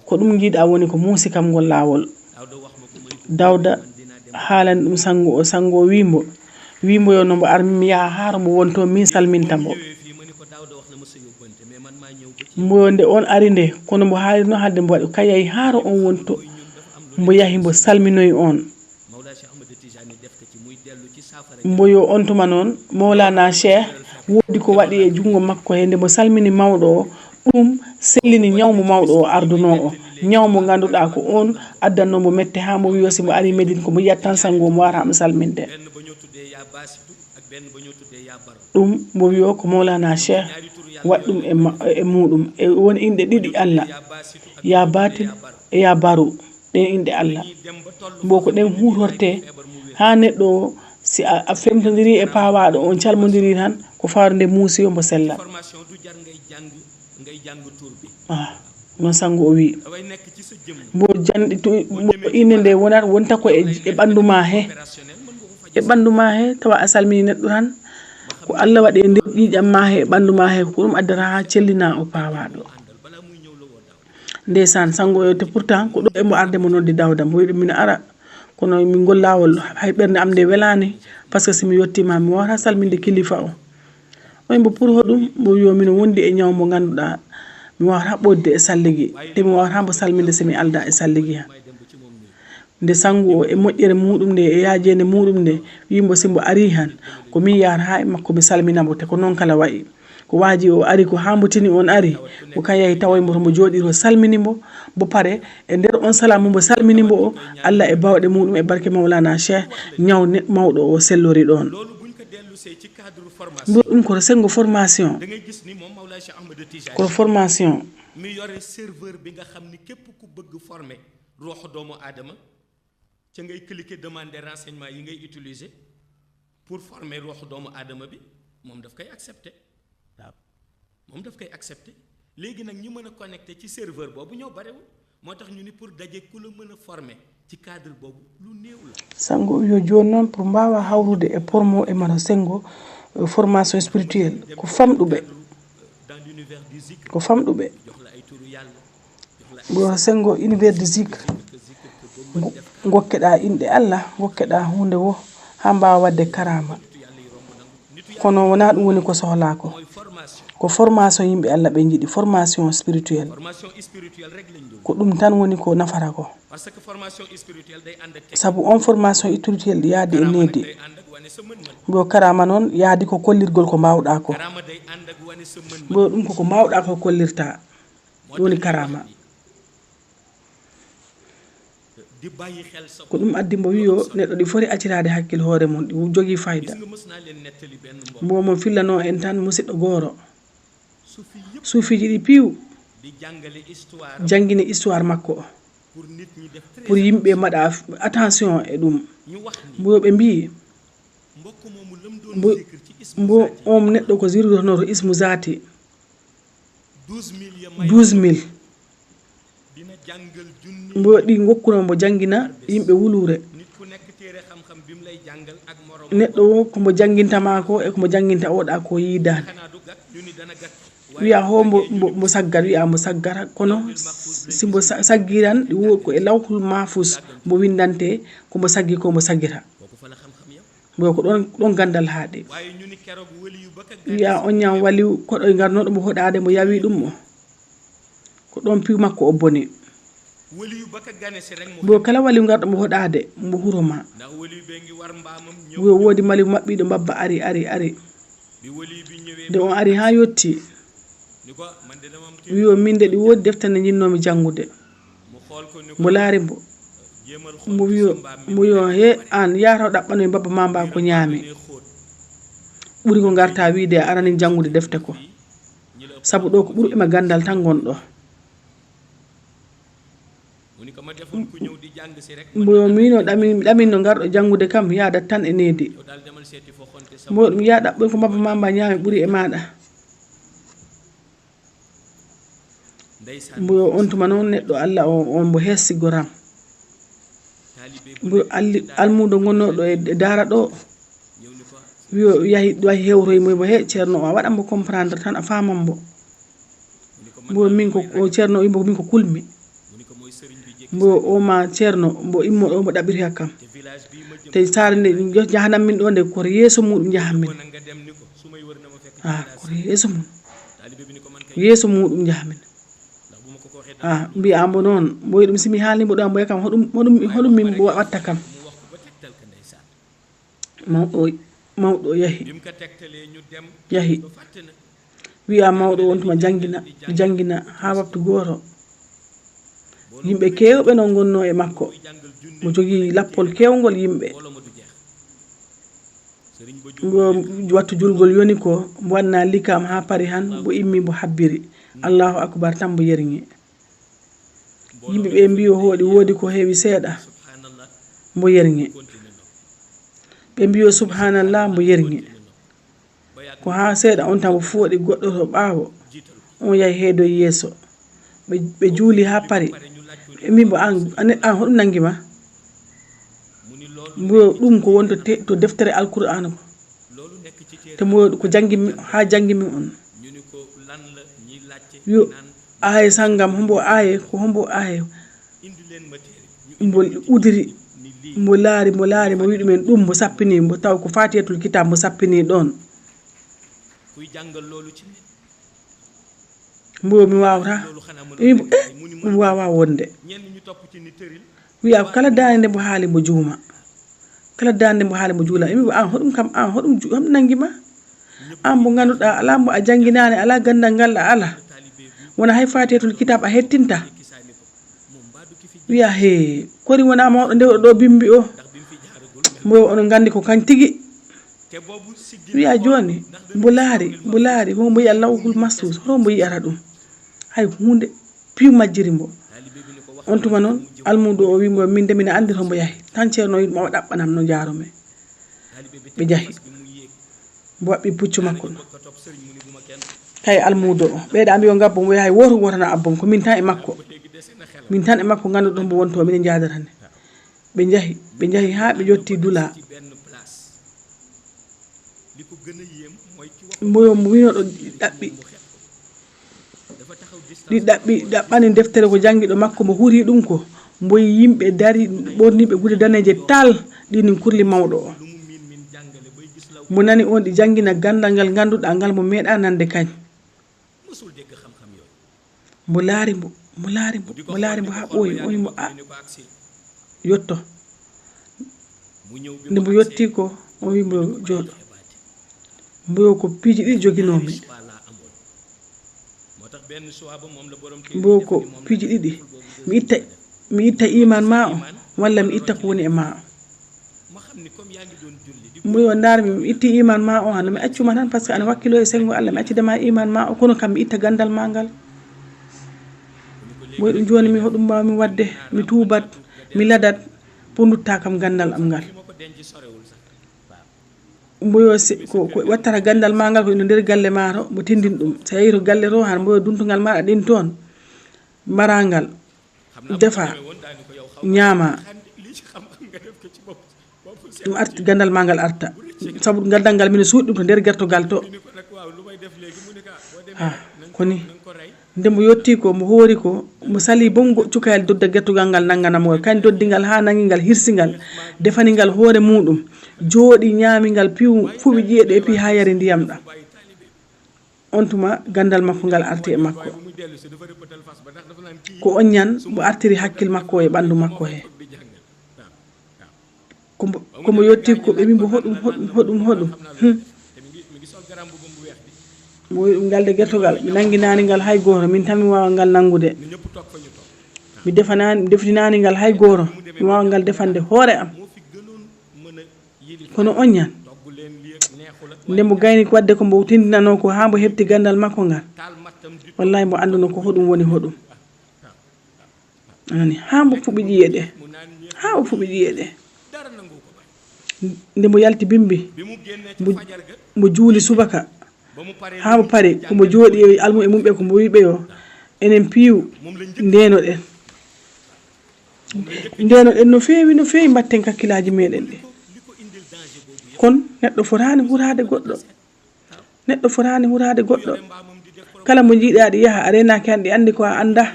Ko ɗum ngiɗa woni ko muusi kam ngol laawol. Dawda haalani ɗum sangu o, sangu o wi mbo, wi mbo yo no mbo ar mi yaha haa to mbo wonto, min salminta mbo. Mbo nde on ari nde, kono mbo haalirno haalde mbo waɗi, ka yahi haa to on wonto, mbo yahi mbo salminoyi on. Mbo yo on tuma noon, Mawlana Cheikh woodi ko waɗi e junngo makko he nde mbo salmini mawɗo o, ɗum sellini ñaw mo mawɗo o ardunoo o, ñaw mo ngannduɗaa ko oon addannoo mbo mette haa mbo wiyo si mbo ari Medine ko mbo yiyat tan sango o mo wawata mo salminde. Ɗum mbo wiyo ko Mawlana Cheikh waɗ ɗum e ma-, e muɗum. E won inɗe ɗiɗi Allah, ya Batin e ya Baru, ɗen inɗe Allah. Mbo ko ɗen huutorte haa neɗɗo o, si a, a femtondiri e paawaaɗo, on calmondiri tan, ko fawre nde muusi o mbo sella. Ah, no sango o wi. Mbo janɗi tu-, mbo inde nde wonat, wonta ko e, e ɓanndu ma he. E ɓanndu ma he, tawa a salmini neɗɗo tan, ko Allah waɗi e nder ƴiiƴam ma he, e ɓanndu ma he, ko ɗum addata haa cellina o paawaaɗo. Ndeysaan, sango o, te pourtant ko ɗo e mbo arde mo noddi Dawda, mbo wiɗo mino ara, kono min ngol laawol, hay ɓernde am nde welaani, parce que si mi yettiima, mi wawata salminde kilifa o. O wi mbo pour hoɗum, mbo wi o mino wondi e ñaw mo ngannduɗaa, mi wawata ɓoyde e salligi, te mi wawata mbo salminde si mi alda e salligi ha. Nde sangu o e moƴƴere muɗum nde, e yaajeende muɗum nde, wi mbo si mbo ari han, ko min yahata haa e makko mi salmina mbo, te ko noon kala wayi. Ko waaji o ari ko haa mbo tini on ari, ko kan yahi tawoy mbo to mbo jooɗi to salmini mbo, mbo pare e nder on salaamu mbo salmini mbo o, Allah e bawɗe muɗum e barke Mawlana Cheikh, ñaw ne-, mawɗo o sellori ɗon. Mbo ɗum ko sengo formation. Ko formation. Mi yore serveur bi nga xam ni képp ku bëgg former ruuxu doomu aadama, ca ngay cliquer demander renseignement yi ngay utiliser pour former ruuxu doomu aadama bi, moom daf koy accepter. Waaw. Moom daf koy accepter. Léegi nag ñi mën a connecter ci serveur boobu ñoo barewul. Moo tax ñu ni pour daje ku la mën a former ci cadre boobu lu néew la. Sango yo jooni noon pour mbaawa hawrude e pormo e mano sengo, eh, formation spirituelle. Ko famɗuɓe. Dans l'univers du zikr. Ko famɗuɓe. Jox la ay turu Yàlla. Mbo sengo univers de zikr. Ngo-, ngokkeɗaa inɗe Allah, ngokkeɗaa huunde wo haa mbaawa waɗde karaama. Kono wonaa ɗum woni ko sohlaa ko. Ko formation yimɓe Allah ɓe njiɗi, formation spirituelle. Ko ɗum tan woni ko nafata ko. Sabu on formation spirituelle yaadi e needi. Mbo karaama noon yaadi ko kollirgol ko mbaawɗaa ko. Mbo ɗum ko ko mbaawɗaa ko kollirtaa. Ɗum woni karaama. Ko ɗum addi mbo wiyo neɗɗo ɗi foti acciraade hakkil hoore mum, ɗi jogii fayda. Mbo mo fillanoo en tan musiɗɗo gooro. Suufiiji ɗi piiw janngine histoire makko o, pour yimɓe mbaɗa attention e ɗum. Mbo ɓe mbiyi, mbo, mbo on neɗɗo ko zirdotonoto ismu zati, douze mille. Mbo ɗi ngokkuno mbo janngina yimɓe wuluure. Neɗɗo o ko mbo jannginta maa ko e ko mbo jannginta oɗa ko yiidaani. Wiya ho mbo, mbo, mbo saggat, wiya mbo saggata, kono si mbo sa-, saggiran, ɗi wo-, ko e lawhul mahfus mbo winndante, ko mbo saggi ko mbo saggita. Mbo ko ɗon, ɗon ganndal haaɗi. Wiya on ñam waliw koɗo e ngarnoɗo mbo hoɗaade, mbo yawi ɗum o. Ko ɗon piw makko o boni. Mbo kala waliw ngarɗo mbo hoɗaade, mbo huro ma. Mbo woodi maliw maɓɓiiɗo mbabba ari, ari, ari. Nde on ari haa yotti, wiyo min de ɗi woodi defte nde njinnoomi janngude. Mbo laari mbo. Mbo wiyo, mbo yo he an, yaata o ɗaɓɓanoy mbabba ma mba ko ñaami. Ɓuri ko ngarta wiide a arani janngude defte ko. Sabu ɗo ko ɓurɓe ma ganndal tan ngonɗo. Mbo min o ɗamin, ɗamin no ngarɗo janngude kam, yaadat tan e needi. Mbo ɗum yaa ɗaɓɓoy ko mbabba ma mba ñaami ɓuri e maaɗa. Mbo on tuma noon neɗɗo Allah o, on mbo heesi goram. Mbo alli-, almuudo ngonnooɗo e, e daara ɗo. Wiyo yahi, wahi hewroy mo, mbo he ceerno o, a waɗan mbo comprendre tan, a faaman mbo. Mbo min ko, o ceerno o, mbo min ko kulmi. Mbo o ma ceerno, mbo immo ɗo, mbo ɗaɓɓiri hakkam. Te saare nde, jahanam min ɗo nde, koto yeeso muɗum jahan min. Ah, koto yeeso mum. Yeeso muɗum jahan min. Ah, mbiya mbo noon, mbo ɗum si mi haalni mbo ɗo, mbo kam, hoɗum, hoɗum, hoɗum min mbo watta kam. Mawɗo, mawɗo yahi. Yahi. Wiya mawɗo on tuma janngina, janngina haa waktu gooto. Yimɓe keewɓe noon ngonnoo e makko. Mo jogii lappol keewngol yimɓe. Ngo wattu julgol yoni ko, mbo wanna likam haa pari han, mbo immi, mbo habbiri. Allahu akbar tan mbo yerŋi. Yimɓe ɓe mbiyo hooɗi woodi ko heewi seeɗa, mbo yerŋi. Ɓe mbiyo subhanallah, mbo yerŋi. Ko haa seeɗa on tan o fooɗi goɗɗo to ɓaawo, on yahi heedoy yeeso. Ɓe, ɓe juuli haa pari. Ɓe mbi mbo an, an, an hoɗum nangi ma? Mbo ɗum ko wonto te-, to deftere Alqur'aana ko. Te mo ko janngi mi, haa janngi mi on. Yo aaye sanngam, hombo aaye, ko hombo aaye. Mbo udiri, mbo laari, mbo laari, mbo wi ɗumen ɗum, mbo sappini, mbo taw ko Fatihatul Kitab, mbo sappini ɗon. Mbo mi waawata. Wi mbo, eh, ɗum waawaa wonde. Wiya ko kala daande nde mbo haali mbo juuma. Kala daande nde mbo haali mbo juula. Emi mbo an hoɗum kam, an hoɗum ju-, hoɗum nangi ma? An mbo ngannduɗaa alaa mbo a jannginaani, alaa ganndal ngal a alaa. Wona hay Fatihatul Kitab a hettinta. Wiya he, kori wona mawɗo ndewɗo ɗo bimbi o. Mbo ono nganndi ko kañ tigi. Wiya jooni, mbo laari, mbo laari, ho mbo yiya lawhul mahfuz, hoto mbo yiyata ɗum. Hay huunde, piw majjiri mbo. On tuma noon, almuudo o wi mbo, min de mina anndi to mbo yahi. Tan ceerno wi ɗum, awa ɗaɓɓanam no njaarumi. Ɓe njahi. Mbo waɓɓi puccu makko no. Kay almuudo o, ɓeyɗa mbiyo ngabbo mbo yahay wooto wootana abbom, ko min tan e makko. Min tan e makko ngannduɗon mbo wonto, minen njaadatani. Ɓe njahi, ɓe njahi haa ɓe njotti Dula. Mboyo mo winoɗo ɗaɓɓi. Ɗi ɗaɓɓi, ɗaɓɓani deftere ko janngi ɗo makko, mo huri ɗum ko. Mboyi yimɓe dari, ɓorniiɓe gude daneeje tal, ɗinin kurli mawɗo o. Mo nani on ɗi janngina ganndal ngal ngannduɗaa ngal mo meeɗaa nande kañ. Mbo laari mbo, mbo laari mbo, mbo laari mbo haa ɓooyi, o wi mbo, "A, yotto." Nde mbo yotti ko, o wi mbo, "Jooɗo." Mbo ko piiji ɗiɗi joginoomi. Mbo ko piiji ɗiɗi. Mi itta, mi itta iman ma o, walla mi itta ko woni e ma o. Mboyo, ndaar mi, mi itti iman ma o, hano mi accuma tan, parce que ana wakkilo e sengo Allah, mi accida ma iman ma o, kono kam mi itta gandal ma ngal. Mboyo, ɗum joni mi, hoɗum mbawmi wadde? Mi tuubat, mi ladat, pour ndutta kam gandal am ngal. Mboyo, si, ko, ko wattata gandal ma ngal ko ino nder galle ma to, mbo tindin ɗum. So yehi to galle to, han mboyo duntugal maɗa ɗin toon, mbara ngal, defa, ñaama. Ɗum arti, gandal ma ngal arta. Sabu gandal ngal mino suuɗi ɗum to nder gertogal to. Ha, ko ni. Nde mo yotti ko, mo hoori ko, mo sali bongo cukayel dodda gertogal ngal nangana mo ngal. Kañ doddi ngal ha nangi ngal, hirsi ngal, defani ngal hoore muɗum. Jooɗi, ñaami ngal, piw, fuɓi ƴi'e ɗe, pi ha yari ndiyam ɗam. On tuma gandal makko ngal arti e makko. Ko on ñan mo artiri hakkil makko e ɓandu makko he. Ko mbo, ko mbo yotti ko ɓe mbi mbo hoɗum, hoɗum, hoɗum, hoɗum. Hmm. Mo wi ɗum ngal de gertogal, mi nanginani ngal hay gooto, min tan mi wawa ngal nangude. Mi defanani, mi definani ngal hay gooto, mi wawa ngal defande hoore am. Kono on ñan, nde mbo gayni ko wadde ko mbo tindinano ko ha mbo heɓti gandal makko ngal, wallahi mbo anduno ko hoɗum woni hoɗum. Anani, ha mbo fuɓi ƴi'e ɗe. Ha o fuɓi ƴi'e ɗe. Nde mbo yalti bimbi, mbo, mbo juuli subaka. Ha mbo pari, ko mbo jooɗi e almu e mum ɓe, ko mbo wi ɓe yo, enen piiw, ndenoɗen. Ndenoɗen no feewi, no feewi, mbatten kakkilaaji meɗen ɗi. Kon neɗɗo fotaani huraade goɗɗo. Neɗɗo fotaani huraade goɗɗo. Kala mo njiiɗaa ɗi yaha, a reenaaki han ɗi anndi ko a anndaa.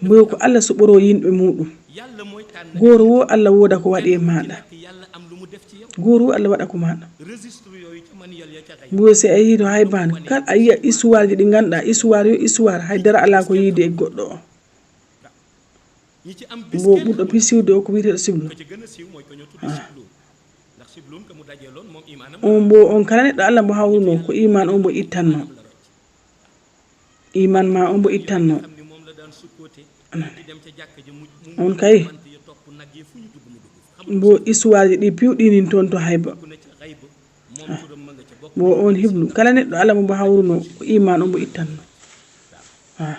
Mboyo ko Allah suɓoroo yimɓe muuɗum. Gooto wo Allah wooda ko waɗi e maaɗa. Gooto wo Allah waɗa ko maaɗa. Mboyo si a yehii to Haybaan, kala a yiya histoire ji ɗi ngannduɗaa, histoire yo histoire, hay dara alaa ko yiide e goɗɗo o. Mbo ɓurɗo pisiwde o ko wiyeteeɗo Siblu. Ah. On mbo, on kala neɗɗo Allah mbo hawruno, ko iman on mbo ittanno. Iman ma on mbo ittanno. Anani. On kay. Mbo histoire ji ɗi piwɗinin toon to Hayba. Ah. Mbo on Hiblu, kala neɗɗo Allah mbo hawruno, ko iman on mbo ittanno. Ah.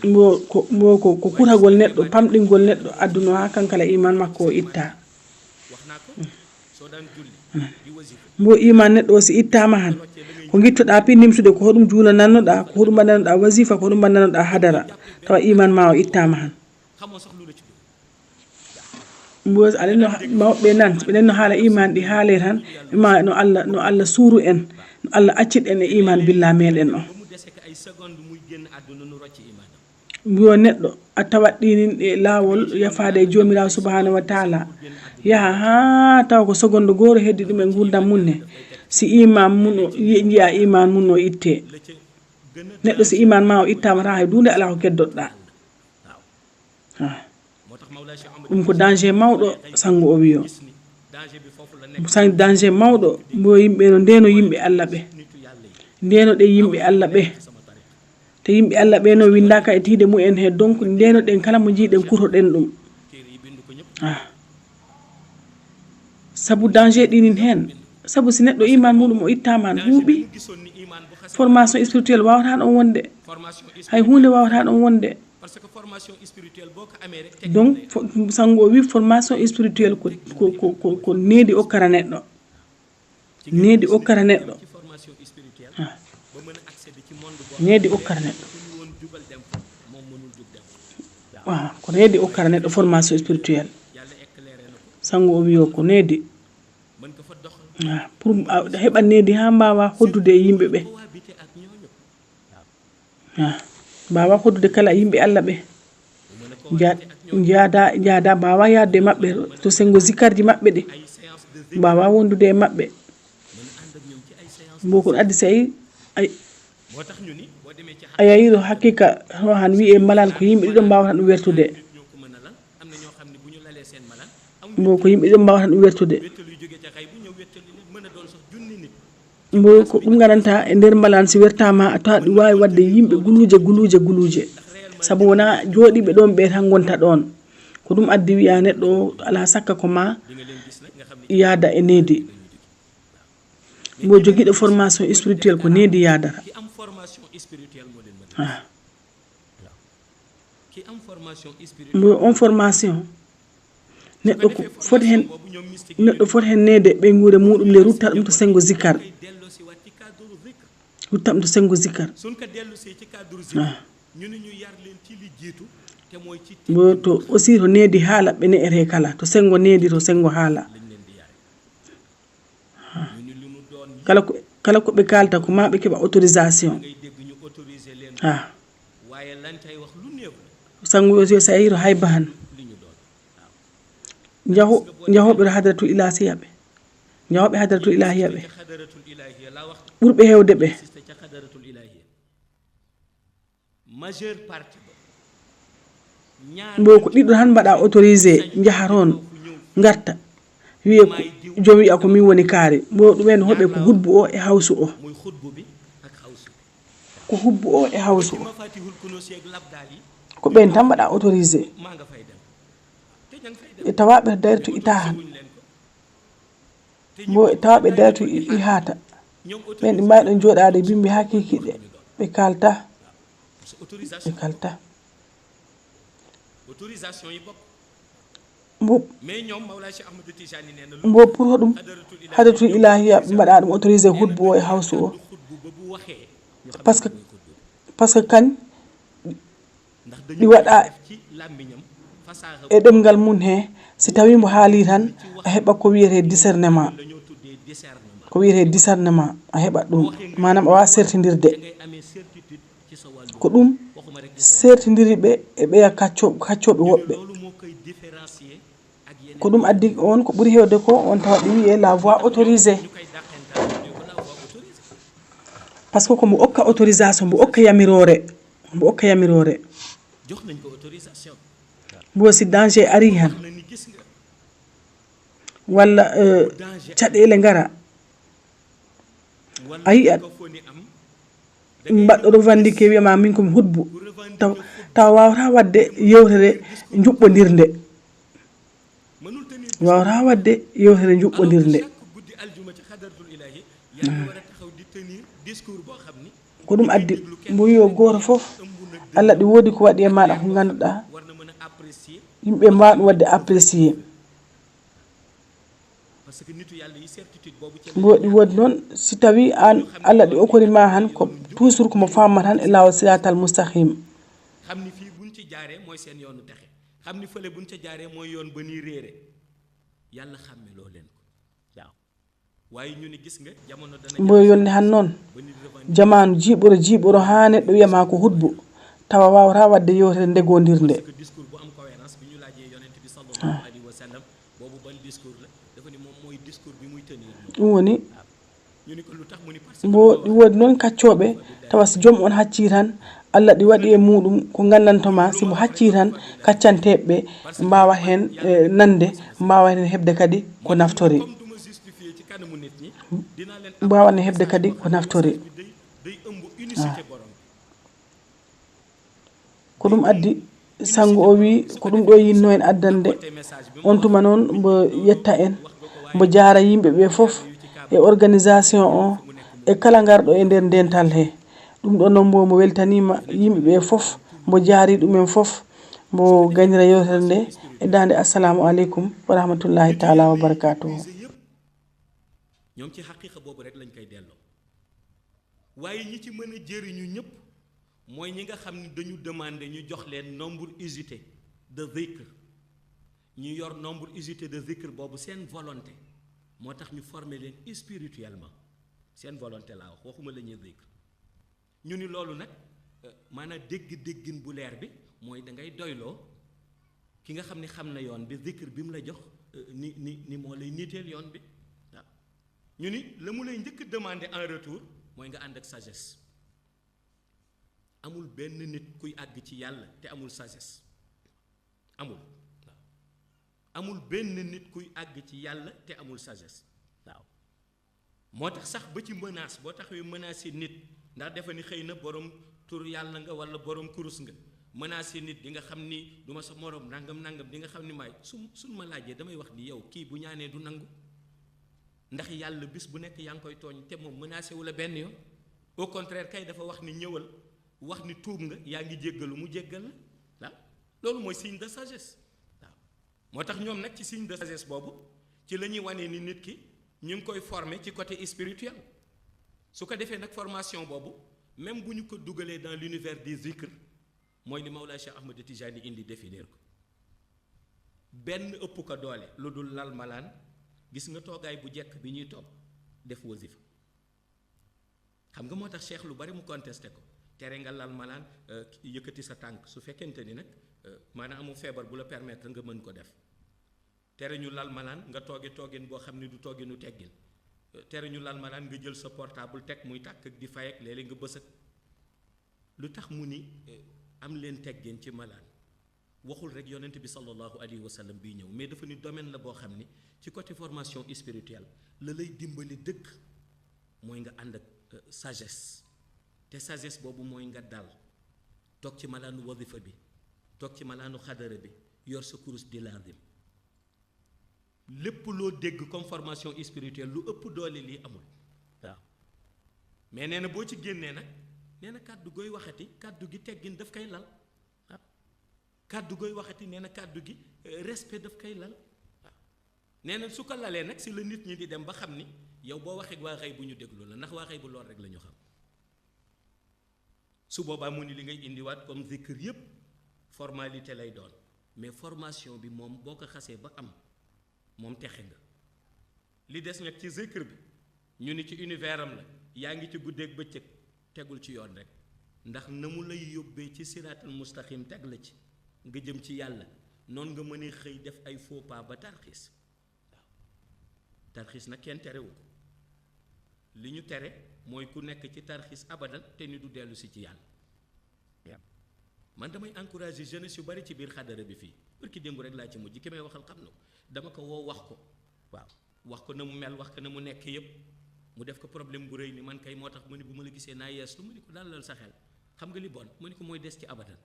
Mbo ko, mbo ko, ko kutagol neɗɗo, pamɗingol neɗɗo, adduno ha kankala iman makko o itta. Mbo iman neɗɗo o si ittama han, ko gittoɗa pi nimtude, ko hoɗum juulanannoɗa, ko hoɗum mbaɗannoɗa wasifa, ko hoɗum mbaɗannoɗa hadara, tawa iman ma o ittama han. Mboos, aɗen no ha-, mawɓe nan, ɓe nen no haala iman ɗi haale tan, ma no Allah, no Allah suuru en, no Allah accit en e iman billa meɗen o. Mbiyo neɗɗo, a tawat ɗinin e laawol yafaade e Joomiraawo Subhaanahu wa Taala. Yaha haa tawa ko seconde gooro heddi ɗum e nguurndam mum ne. Si iman mum o, yi-, njiya iman mum o itte. Neɗɗo si iman ma o ittama tan hay duunde alaa ko keddoɗa. Ah. Ɗum ko danger mawɗo, sango o wiyo. San-, danger mawɗo, mbo yimɓe no ndeno yimɓe Allah ɓe. Ndeno ɗe yimɓe Allah ɓe. Te yimɓe Allah ɓe no winndaka e tiiɗe mumen he, donc ndeno ɗen kala mo jiiɗen kutoɗen ɗum. Ah. Sabu danger ɗinin heen. Sabu si neɗɗo iman muɗum o ittama han huuɓi, formation spirituelle wawata ɗon wonde. Hay huunde wawata ɗon wonde. Donc, fo-, sango o wi formation spirituelle ko, ko, ko, ko, ko needi okkata neɗɗo. Needi okkata neɗɗo. Ah. Needi okkata neɗɗo. Ah, ko needi okkata neɗɗo formation spirituelle. Sango o wiyo ko needi. Ah, pour a heɓa needi ha mbawa hoddude e yimɓe ɓe. Ah, mbawa hoddude kala yimɓe Allah ɓe. Nja-, njaada, njaada mbawa yaadde e maɓɓe to sengo zikarji maɓɓe ɗi. Mbawa wondude e maɓɓe. Mbo ko addi si a yi-, ay-, a yayiro haqiqa, ho han wiye malan ko yimɓe ɗiɗo mbawata ɗum wertude. Mbo ko yimɓe ɗiɗo mbawata ɗum wertude. Mbo ko ɗum ngaranta e nder mbalan si wertama a tawa ɗum wawi wadde yimɓe guluje, guluje, guluje. Sabu wonaa jooɗiiɓe ɗoon ɓee tan ngonta ɗoon. Ko ɗum addi wiya neɗɗo o alaa sakka ko ma yaada e needi. Mbo jogiiɗo formation spirituelle ko needi yaadata. Ah. Mbo on formation, neɗɗo ko foti heen, neɗɗo foti heen neede ɓeynguure muɗum nde, rutta ɗum to senngo zikkar. Rutta ɗum to senngo zikkar. Ah. Mbo to aussi to needi haala ɓe ne'etee kala, to senngo needi, to senngo haala. Kala ko, kala ko ɓe kaalta ko ma ɓe keɓa autorisation. Ah. Sanngo yo, yo sa yehi to Hayba han. Njaho, njahooɓe to Hadratul Ilahiya ɓe. Njahooɓe Hadratul Ilahiya ɓe. Ɓurɓe heewde ɓe. Mbo ko ɗiɗo tan mbaɗa autorisé, njaha toon, ngarta. Wiye ko, joom wiya ko min woni kaari. Mbo ɗumen hoɓe ko hudbu o e hawsu o. Ko hudbu o e hawsu o. Ko ɓeen tan mbaɗa autorisé. E tawaɓe dayre to ita han. Mbo e tawaɓe dayre to i-, ihata. Ɓeen ɗi mbaawi ɗoon jooɗaade bimbi hakikiɗe. Ɓe kalta. Ɓe kalta. Mbo, mbo pour hoɗum Hadratul Ilahiya ɓe mbaɗa ɗum autorisé hudbu o e hawsu o. Parce que, parce que kañ ɗi waɗa e ɗemngal mum he, si tawi mbo haali tan, a heɓa ko wiyetee discernement. Ko wiyetee discernement, a heɓa ɗum. Maanaam a waawa sertindirde. Ko ɗum sertindiri ɓe e ɓeya kacco-, kaccooɓe woɓɓe. Ko ɗum addi on, ko ɓuri heewde ko on tawa ɗi wiyee la voie autorisée. Parce que ko mbo okka autorisation, mbo okka yamiroore, mbo okka yamiroore. Mbo si danger ari han, walla, eh, caɗeele ngara, a yi'at mbaɗɗo revendiqué wiyama min komi hudbu, taw, taw wawata wadde yewtere njuɓɓodirnde. Wawata wadde yewtere njuɓɓodirnde. Ko ɗum addi mbo wiyo gooto fof, Allah ɗi woodi ko waɗi e maɗa ko ngannduɗaa yimɓe mbaawa ɗum waɗde apprécié. Mbo ɗi woodi noon, si tawi aan Allah ɗi okori ma han ko toujours ko mo famma tan e laawol siratal mustaqim. Xam ni fii buñ ci jaaree mooy seen yoonu texe, xam ni fële buñ ca jaaree mooy yoon ba ñuy réere. Yàlla xàmmeloo leen ko. Waaw. Waaye ñu ni gis nga jamono dana mbo yolni han noon, jamaanu jiiɓoro jiiɓoro haa neɗɗo wiyama ko hudbu, tawa wawata wadde yewtere ndegondirnde. Parce que discours bu am cohérence, bi ñu laajee yonent bi sallallahu alayhi wa sallam, boobu ban discours la? Dafa ni moom mooy discours bi muy tenir moom. Ɗum woni, mbo ɗi woodi noon kaccooɓe, tawa si joom on haccii tan, Allah ɗi waɗi e muɗum ko nganndanto ma, si mbo haccii tan, kaccanteeɓe ɓe mbaawa heen, eh, nande, mbaawa heen heɓde kadi ko naftori. Mbaawa heen heɓde kadi ko naftori. Ah. Ko ɗum addi, sanngo o wii, ko ɗum ɗo yinno en addande. On tuma noon, mbo yetta en, mbo jaara yimɓe ɓe fof, e organisation o, e kala ngarɗo e nder ndental he. Ɗum ɗo noon, mbo mo weltaniima yimɓe ɓe fof, mbo jaari ɗumen fof, mbo gañira yewtere nde e daande. Assalamu aleykum wa rahmatullahi taala wa barakatuhu. Ñoom ci xaqiqa boobu rek lañ koy delloo. Waaye ñi ci mën a jëriñu ñëpp mooy ñi nga xam ne dañu demander ñu jox leen nombre usité de zikr. Ñu yor nombre usité de zikr boobu, seen volonté moo tax ñu former leen spirituellement. Seen volonté laa wax, waxuma la ñuy zikr. Ñu ni loolu nag, euh, maanaam dégg-déggin bu leer bi mooy da ngay doyloo ki nga xam ne xam na yoon bi, zikr bi mu la jox, euh, ni, ni, ni moo lay niiteel yoon bi. Waaw. Ñu ni la mu lay njëkk a demander en retour mooy nga ànd ak sagesse. Amul benn nit kuy àgg ci Yàlla te amul sagesse. Amul. Waaw. Amul benn nit kuy àgg ci Yàlla te amul sagesse. Waaw. Moo tax sax ba ci menace, boo taxawee menacer nit, ndax defe ni xëy na borom tur Yàlla nga wala borom kurus nga, Menacé nit, di nga xam ni du ma sa morom, nangam nangam, di nga xam ni maay su suñ ma laajee, damay wax ni yow, kii bu ñaanee du nangu. Ndax yàlla bis bu nekk yaa ngi koy tooñ, te moom menacé wu la benn yoon. Au contraire kay, dafa wax ni ñëwal, wax ni tuub nga, yaa ngi jéggalu, mu jéggal la. Waaw, loolu mooy signe de sagesse. Waaw, moo tax ñoom nag, ci signe de sagesse boobu, ci la ñuy wanee ni nit ki ñu ngi koy former ci côté spirituel. Su ko defee nag, formation boobu, même bu ñu ko dugalee dans l'univers des zikr, mooy li Mawlaa Cheikh Ahmed Tijani indi, définir ko, benn ëpp ko doole lu dul lal malaan. Gis nga toogaay bu jekk bi ñuy toog, def wazifa. Xam nga, moo tax Cheikh lu bari mu contesté ko. Tere nga lal malaan, euh, yëkkati sa tànk, su fekkente ni nag, euh, maanaam amu feebar bu la permettre nga mën ko def. Tere ñu lal malaan, nga tooge toogin boo xam ne du tooginu teggin. Euh, tere ñu lal malaan, nga jël sa portable teg muy tàkk ak di fay ak léeg-léeg nga bës ak. Lu tax mu ni, euh, am leen teggin ci malaan? Waxul rek yonent bi sallallahu alayhi wa sallam bii ñëw, mais dafa ni domaine la boo xam ni ci côté formation spirituelle la lay dimbali dëgg. Mooy nga ànd ak, euh, sagesse, te sagesse boobu mooy nga dal, toog ci malaanu wazifa bi, toog ci malaanu xadara bi, yor sa kurus di laadim. Lépp loo dégg comme formation spirituelle, lu ëpp doole lii amul. Waaw. Mais nee na, boo ci génnee nag, nee na, kàddu gooy waxati, kàddu gi teggin daf koy lal. Waaw. Kàddu gooy waxati, nee na, kàddu gi, euh, respect daf koy lal. Waaw. Nee na su ko lalee nag, si la nit ñi di dem ba xam ni yow, boo waxee waa xëy bu ñu déglu la, ndax waa xëy bu lool rek la ñu xam. Su boobaa mu ni li ngay indiwaat comme zikr yépp, formalité lay doon, mais formation bi moom, boo ko xasee ba am, moom, texe nga. Li des nag ci zikr bi, ñu ni ci univers am la, yaa ngi ci guddeeg bëccëg, tegul ci yoon rek. Ndax na mu lay yóbbee ci siraatal mustaqim, teg la ci, nga jëm ci yàlla, noonu nga mënee xëy def ay faux pas ba tarxiis. Waaw. Tarxiis nag kenn terewu ko. Li ñu tere mooy ku nekk ci tarxiis abadan te ni du dellu si ci yàlla. Yeah. Man, damay encourager jeunesse yu bari ci biir xadara bi fii. Barki démb rek laa ci mujj, ki may waxal xam na ko. Dama ko woo, wax ko. Waaw. Wax ko na mu mel, wax ko na mu nekk yépp. Mu def ko problème bu rëy, ni man kay, moo tax mu ni bu ma la gisee naa yees lu. Mu ni ko, dalal sa xel, xam nga li bon? Mu ni ko mooy des ci abadan.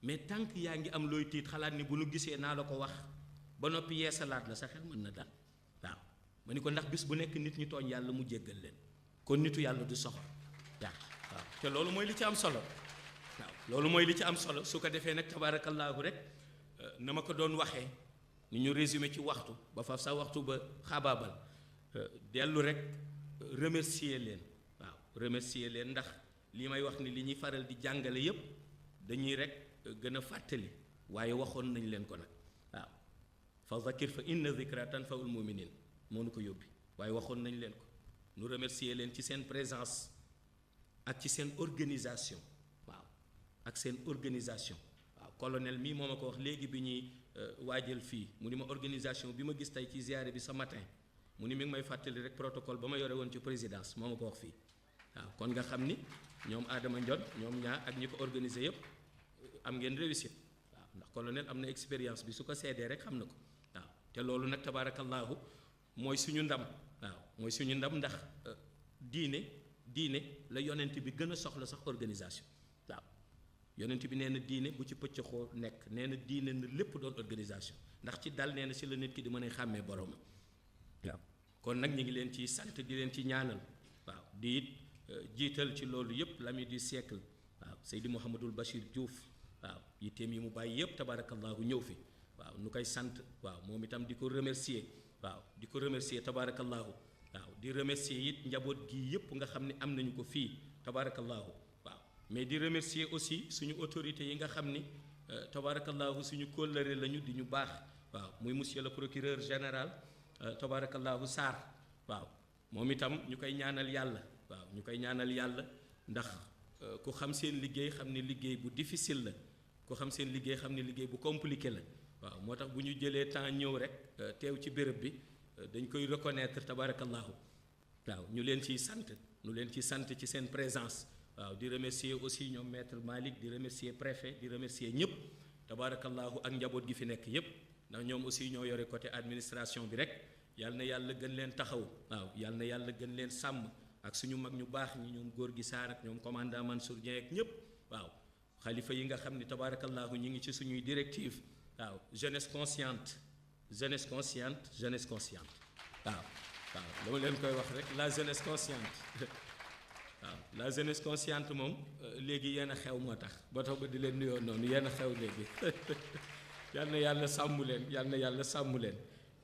Mais tant que yaa ngi am looy tiit, xalaat ni bu nu gisee naa la ko wax, ba noppi yeesalaat la, sa xel mën na dal. Waaw. Ma ni ko, ndax bis bu nekk nit ñi tooñ yàlla, mu jéggal leen. Kon nitu yàlla du soxor. Waaw. Waaw, te loolu mooy li ci am solo. Waaw, loolu mooy li ci am solo. Su ko defee nag, tabaarakallaahu rek, euh, na ma ko doon waxee, ni ñu résumé ci waxtu ba, fa sa waxtu ba xaabaabal, euh, dellu rek, euh, remercier leen. Waaw, remercier leen, ndax lii may wax ni, li ñuy faral di jàngale yépp, dañuy rek, euh, gën a fàttali, waaye waxoon nañ leen ko nag. Waaw. Fa zakir fa inna zikra tanfaul muminin, moo nu ko yóbbi, waaye waxoon nañ leen ko. Nu remercier leen ci seen présence ak ci seen organisation. Waaw, ak seen organisation. Waaw, colonel mii moo ma ko wax léegi bi ñuy, euh, waajal fii, mu ni ma, organisation bi ma gis tey ci ziyaare bi ce matin, mu ni mi ngi may fàttali rek protocole ba ma yore woon ci présidence, moo ma ko wax fii. Waaw, kon nga xam ni ñoom Adama Ndione, ñoom ñaar ak ñi ko organisé yépp, am ngeen réussite. Waaw, ndax colonel am na expérience bi, su ko seedee rek xam na ko. Waaw, te loolu nag, tabaarakallaahu, mooy suñu ndam. Waaw, mooy suñu ndam, ndax, euh, diine, diine la yonent bi gën a soxla sax organisation. Waaw, yonent bi nee na diine bu ci pëccëxoo nekk, nee na diine na lépp doon organisation, ndax ci dal, nee na, si la nit ki di mën a xàmmee boroomam. Waaw. Kon nag ñu ngi leen ci sant, di leen ci ñaanal. Waaw, di it, euh, jiital ci loolu yépp l'ami du siècle, waaw, Seydi Mouhamadul Bachir Diouf. Waaw, yitteem yi mu bàyyi yépp, tabaarakallaahu, ñëw fi. Waaw, nu koy sant. Waaw, moom itam di ko remercier. Waaw, di ko remercier, tabaarakallaahu. Waaw, di remercier it njaboot gi yépp nga xam ne am nañu ko fii, tabaarakallaahu. Waaw, mais di remercier aussi suñu autorités yi nga xam ni, euh, tabaarakallaahu, suñu kóllëre lañu, di ñu baax. Waaw, muy monsieur le procureur général, euh, tabaarakallaahu Sarr. Waaw, moom itam ñu koy ñaanal yàlla. Waaw, ñu koy ñaanal yàlla, ndax, euh, ku xam seen liggéey xam ne liggéey bu difficile la. Ku xam seen liggéey xam ne liggéey bu compliqué la. Waaw, moo tax bu ñu jëlee temps ñëw rek, euh, teew ci béréb bi, euh, dañ koy reconnaître, tabaarakallaahu. Waaw, ñu leen ciy sant, ñu leen ciy sant ci seen présence. Waaw, di remercier aussi ñoom maître Malick, di remercier préfet, di remercier ñëpp, tabaarakallaahu, ak njaboot gi fi nekk yépp, ndax ñoom aussi ñoo yore côté administration bi rek. Yal na yàlla gën leen taxaw. Waaw, yal na yàlla gën leen sàmm, ak suñu mag ñu baax ñi, ñoom góor gi Sarr ak ñoom commandant Mansour Dieng ak ñëpp. Waaw, Xalifa yi nga xam ni, tabarakallahu, ñu ngi ci suñuy directive. Waaw, jeunesse consciente, jeunesse consciente, jeunesse consciente. Waaw, waaw, dama leen koy wax rek, la jeunesse consciente. Waaw, la jeunesse consciente moom, euh, léegi yéen a xew, moo tax ba tax ba di leen nuyoo noonu, yéen a xew léegi. Yal na yàlla sàmm leen, yal na yàlla sàmm leen,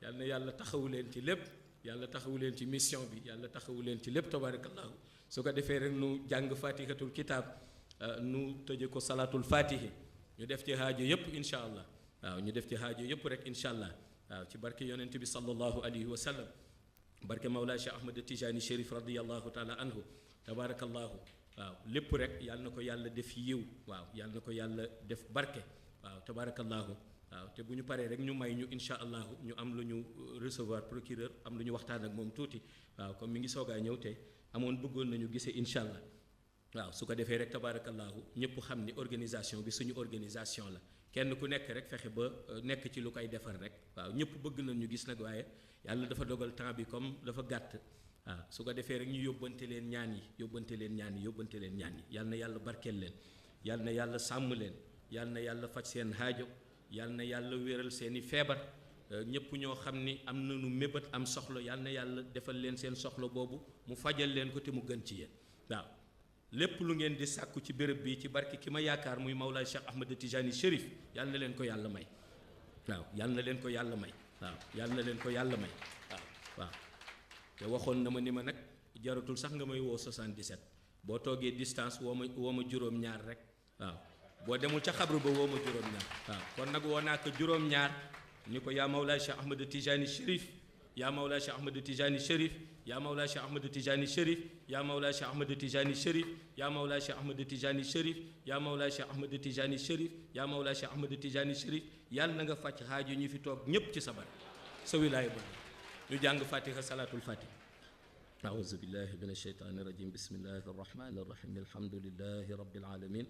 yal na yàlla taxawu leen ci lépp, yàlla taxawu leen ci mission bi, yàlla taxawu leen ci lépp, tabarakallahu. Su ko defee rek, nu jàng fatihatul kitab, euh, nu tëje ko salatul fatihi, ñu def ci haajo yépp, incha allah. Waaw, ñu def ci haajo yépp rek, incha allah. Waaw, ci barke yonent bi sallallahu alayhi wa sallam, barke Mawlaa Cheikh Ahmed Tijani Chérif radiyallahu taala anhu, tabarakallahu. Waaw, lépp rek, yal na ko yàlla def yiw. Waaw, yal na ko yàlla def barke. Waaw, tabarakallahu. Waaw, te bu ñu paree rek, ñu may ñu, incha allahu, ñu am lu ñu, euh, recevoir procureur, am lu ñu waxtaan ak moom tuuti. Waaw, comme mi ngi soogaa ñëw, te amoon bëggoon nañu gisee, incha allah. Waaw, su ko defee rek, tabarakallahu, ñëpp xam ni organisation bi suñu organisation la. Kenn ku nekk rek fexe ba, euh, nekk ci lu koy defar rek. Waaw, ñëpp bëgg nañ ñu gis nag, waaye yàlla dafa dogal temps bi comme dafa gàtt. Waaw, su ko defee rek, ñu yóbbante leen ñaan yi, yóbbante leen ñaan yi, yóbbante leen ñaan yi. Yal na yàlla barkeel leen, yal na yàlla sàmm leen, yal na yàlla faj seen haajo, yal na yàlla wéral seeni feebar. Euh, ñëpp ñoo xam ni am nañu mébét, am soxla, yal na yàlla defal leen seen soxla boobu, mu fajal leen ko te mu gën ci yéen. Waaw, lépp lu ngeen di sàkku ci béréb bi, ci barke ki ma yaakaar, muy Mawlaay Cheikh Ahmed Tijani Chérif, yal na leen ko yàlla may. Waaw, yal na leen ko yàlla may. Waaw, yal na leen ko yàlla may. Waaw, waaw. Te waxoon na ma ni ma nag, jaratul sax nga may woo soixante-dix-sept. Boo toogee distance, woo ma, woo ma juróom-ñaar rek. Waaw, boo demul ca xabru ba, woo ma juróom-ñaar. Waaw, kon nag woo naa ko juróom-ñaar, ni ko: yaa Mawlaay Cheikh Ahmed Tijani Chérif, yaa Mawlaay Cheikh Ahmed Tijani Chérif, yaa Mawlaay Cheikh Ahmed Tijani Chérif, yaa Mawlaay Cheikh Ahmed Tijani Chérif, yaa Mawlaay Cheikh Ahmed Tijani Chérif, yaa Mawlaay Cheikh Ahmed Tijani Chérif, yaa Mawlaay Cheikh Ahmed Tijani Chérif. Yàlla na nga faj haajo ñi fi toog ñépp ci sa barke, sa wilaaya ba. Ñu jàng fatiha, salatul fatiha. أعوذ بالله من الشيطان الرجيم. بسم الله الرحمن الرحيم. الحمد لله رب العالمين.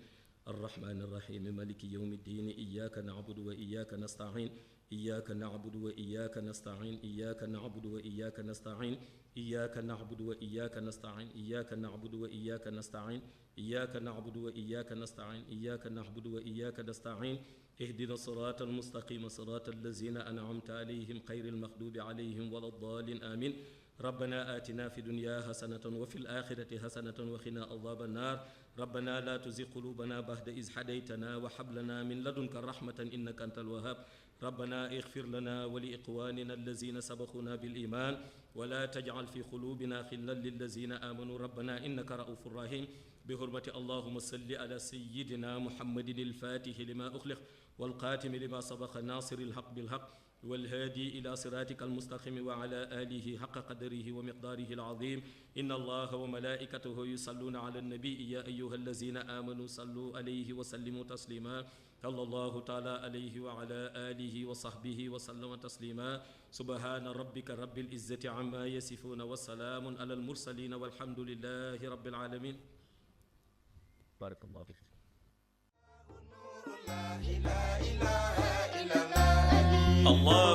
الرحمن الرحيم. مالك يوم الدين. إياك نعبد وإياك نستعين. إياك نعبد وإياك نستعين. إياك نعبد وإياك نستعين. إياك نعبد وإياك نستعين. إياك نعبد وإياك نستعين. إياك نعبد وإياك نستعين. إياك نعبد وإياك نستعين. اهدنا الصراط المستقيم، صراط الذين أنعمت عليهم، غير المغضوب عليهم ولا الضالين. آمين. ربنا آتنا في الدنيا حسنة وفي الآخرة حسنة وقنا عذاب النار. ربنا لا تزغ قلوبنا بعد إذ هديتنا وهب لنا من لدنك رحمة إنك أنت الوهاب. ربنا اغفر لنا ولإخواننا الذين سبقونا بالإيمان ولا تجعل في قلوبنا غلا للذين آمنوا ربنا إنك رءوف رحيم. بحرمة اللهم صل على سيدنا محمد الفاتح لما أغلق والخاتم لما سبق ناصر الحق بالحق والهادي إلى صراطك المستقيم وعلى آله حق قدره ومقداره العظيم. إن الله وملائكته يصلون على النبي يا أيها الذين آمنوا صلوا عليه وسلموا تسليما. صلى الله تعالى عليه وعلى آله وصحبه وسلم تسليما. سبحان ربك رب العزة عما يصفون وسلام على المرسلين والحمد لله رب العالمين. بارك الله فيك. الله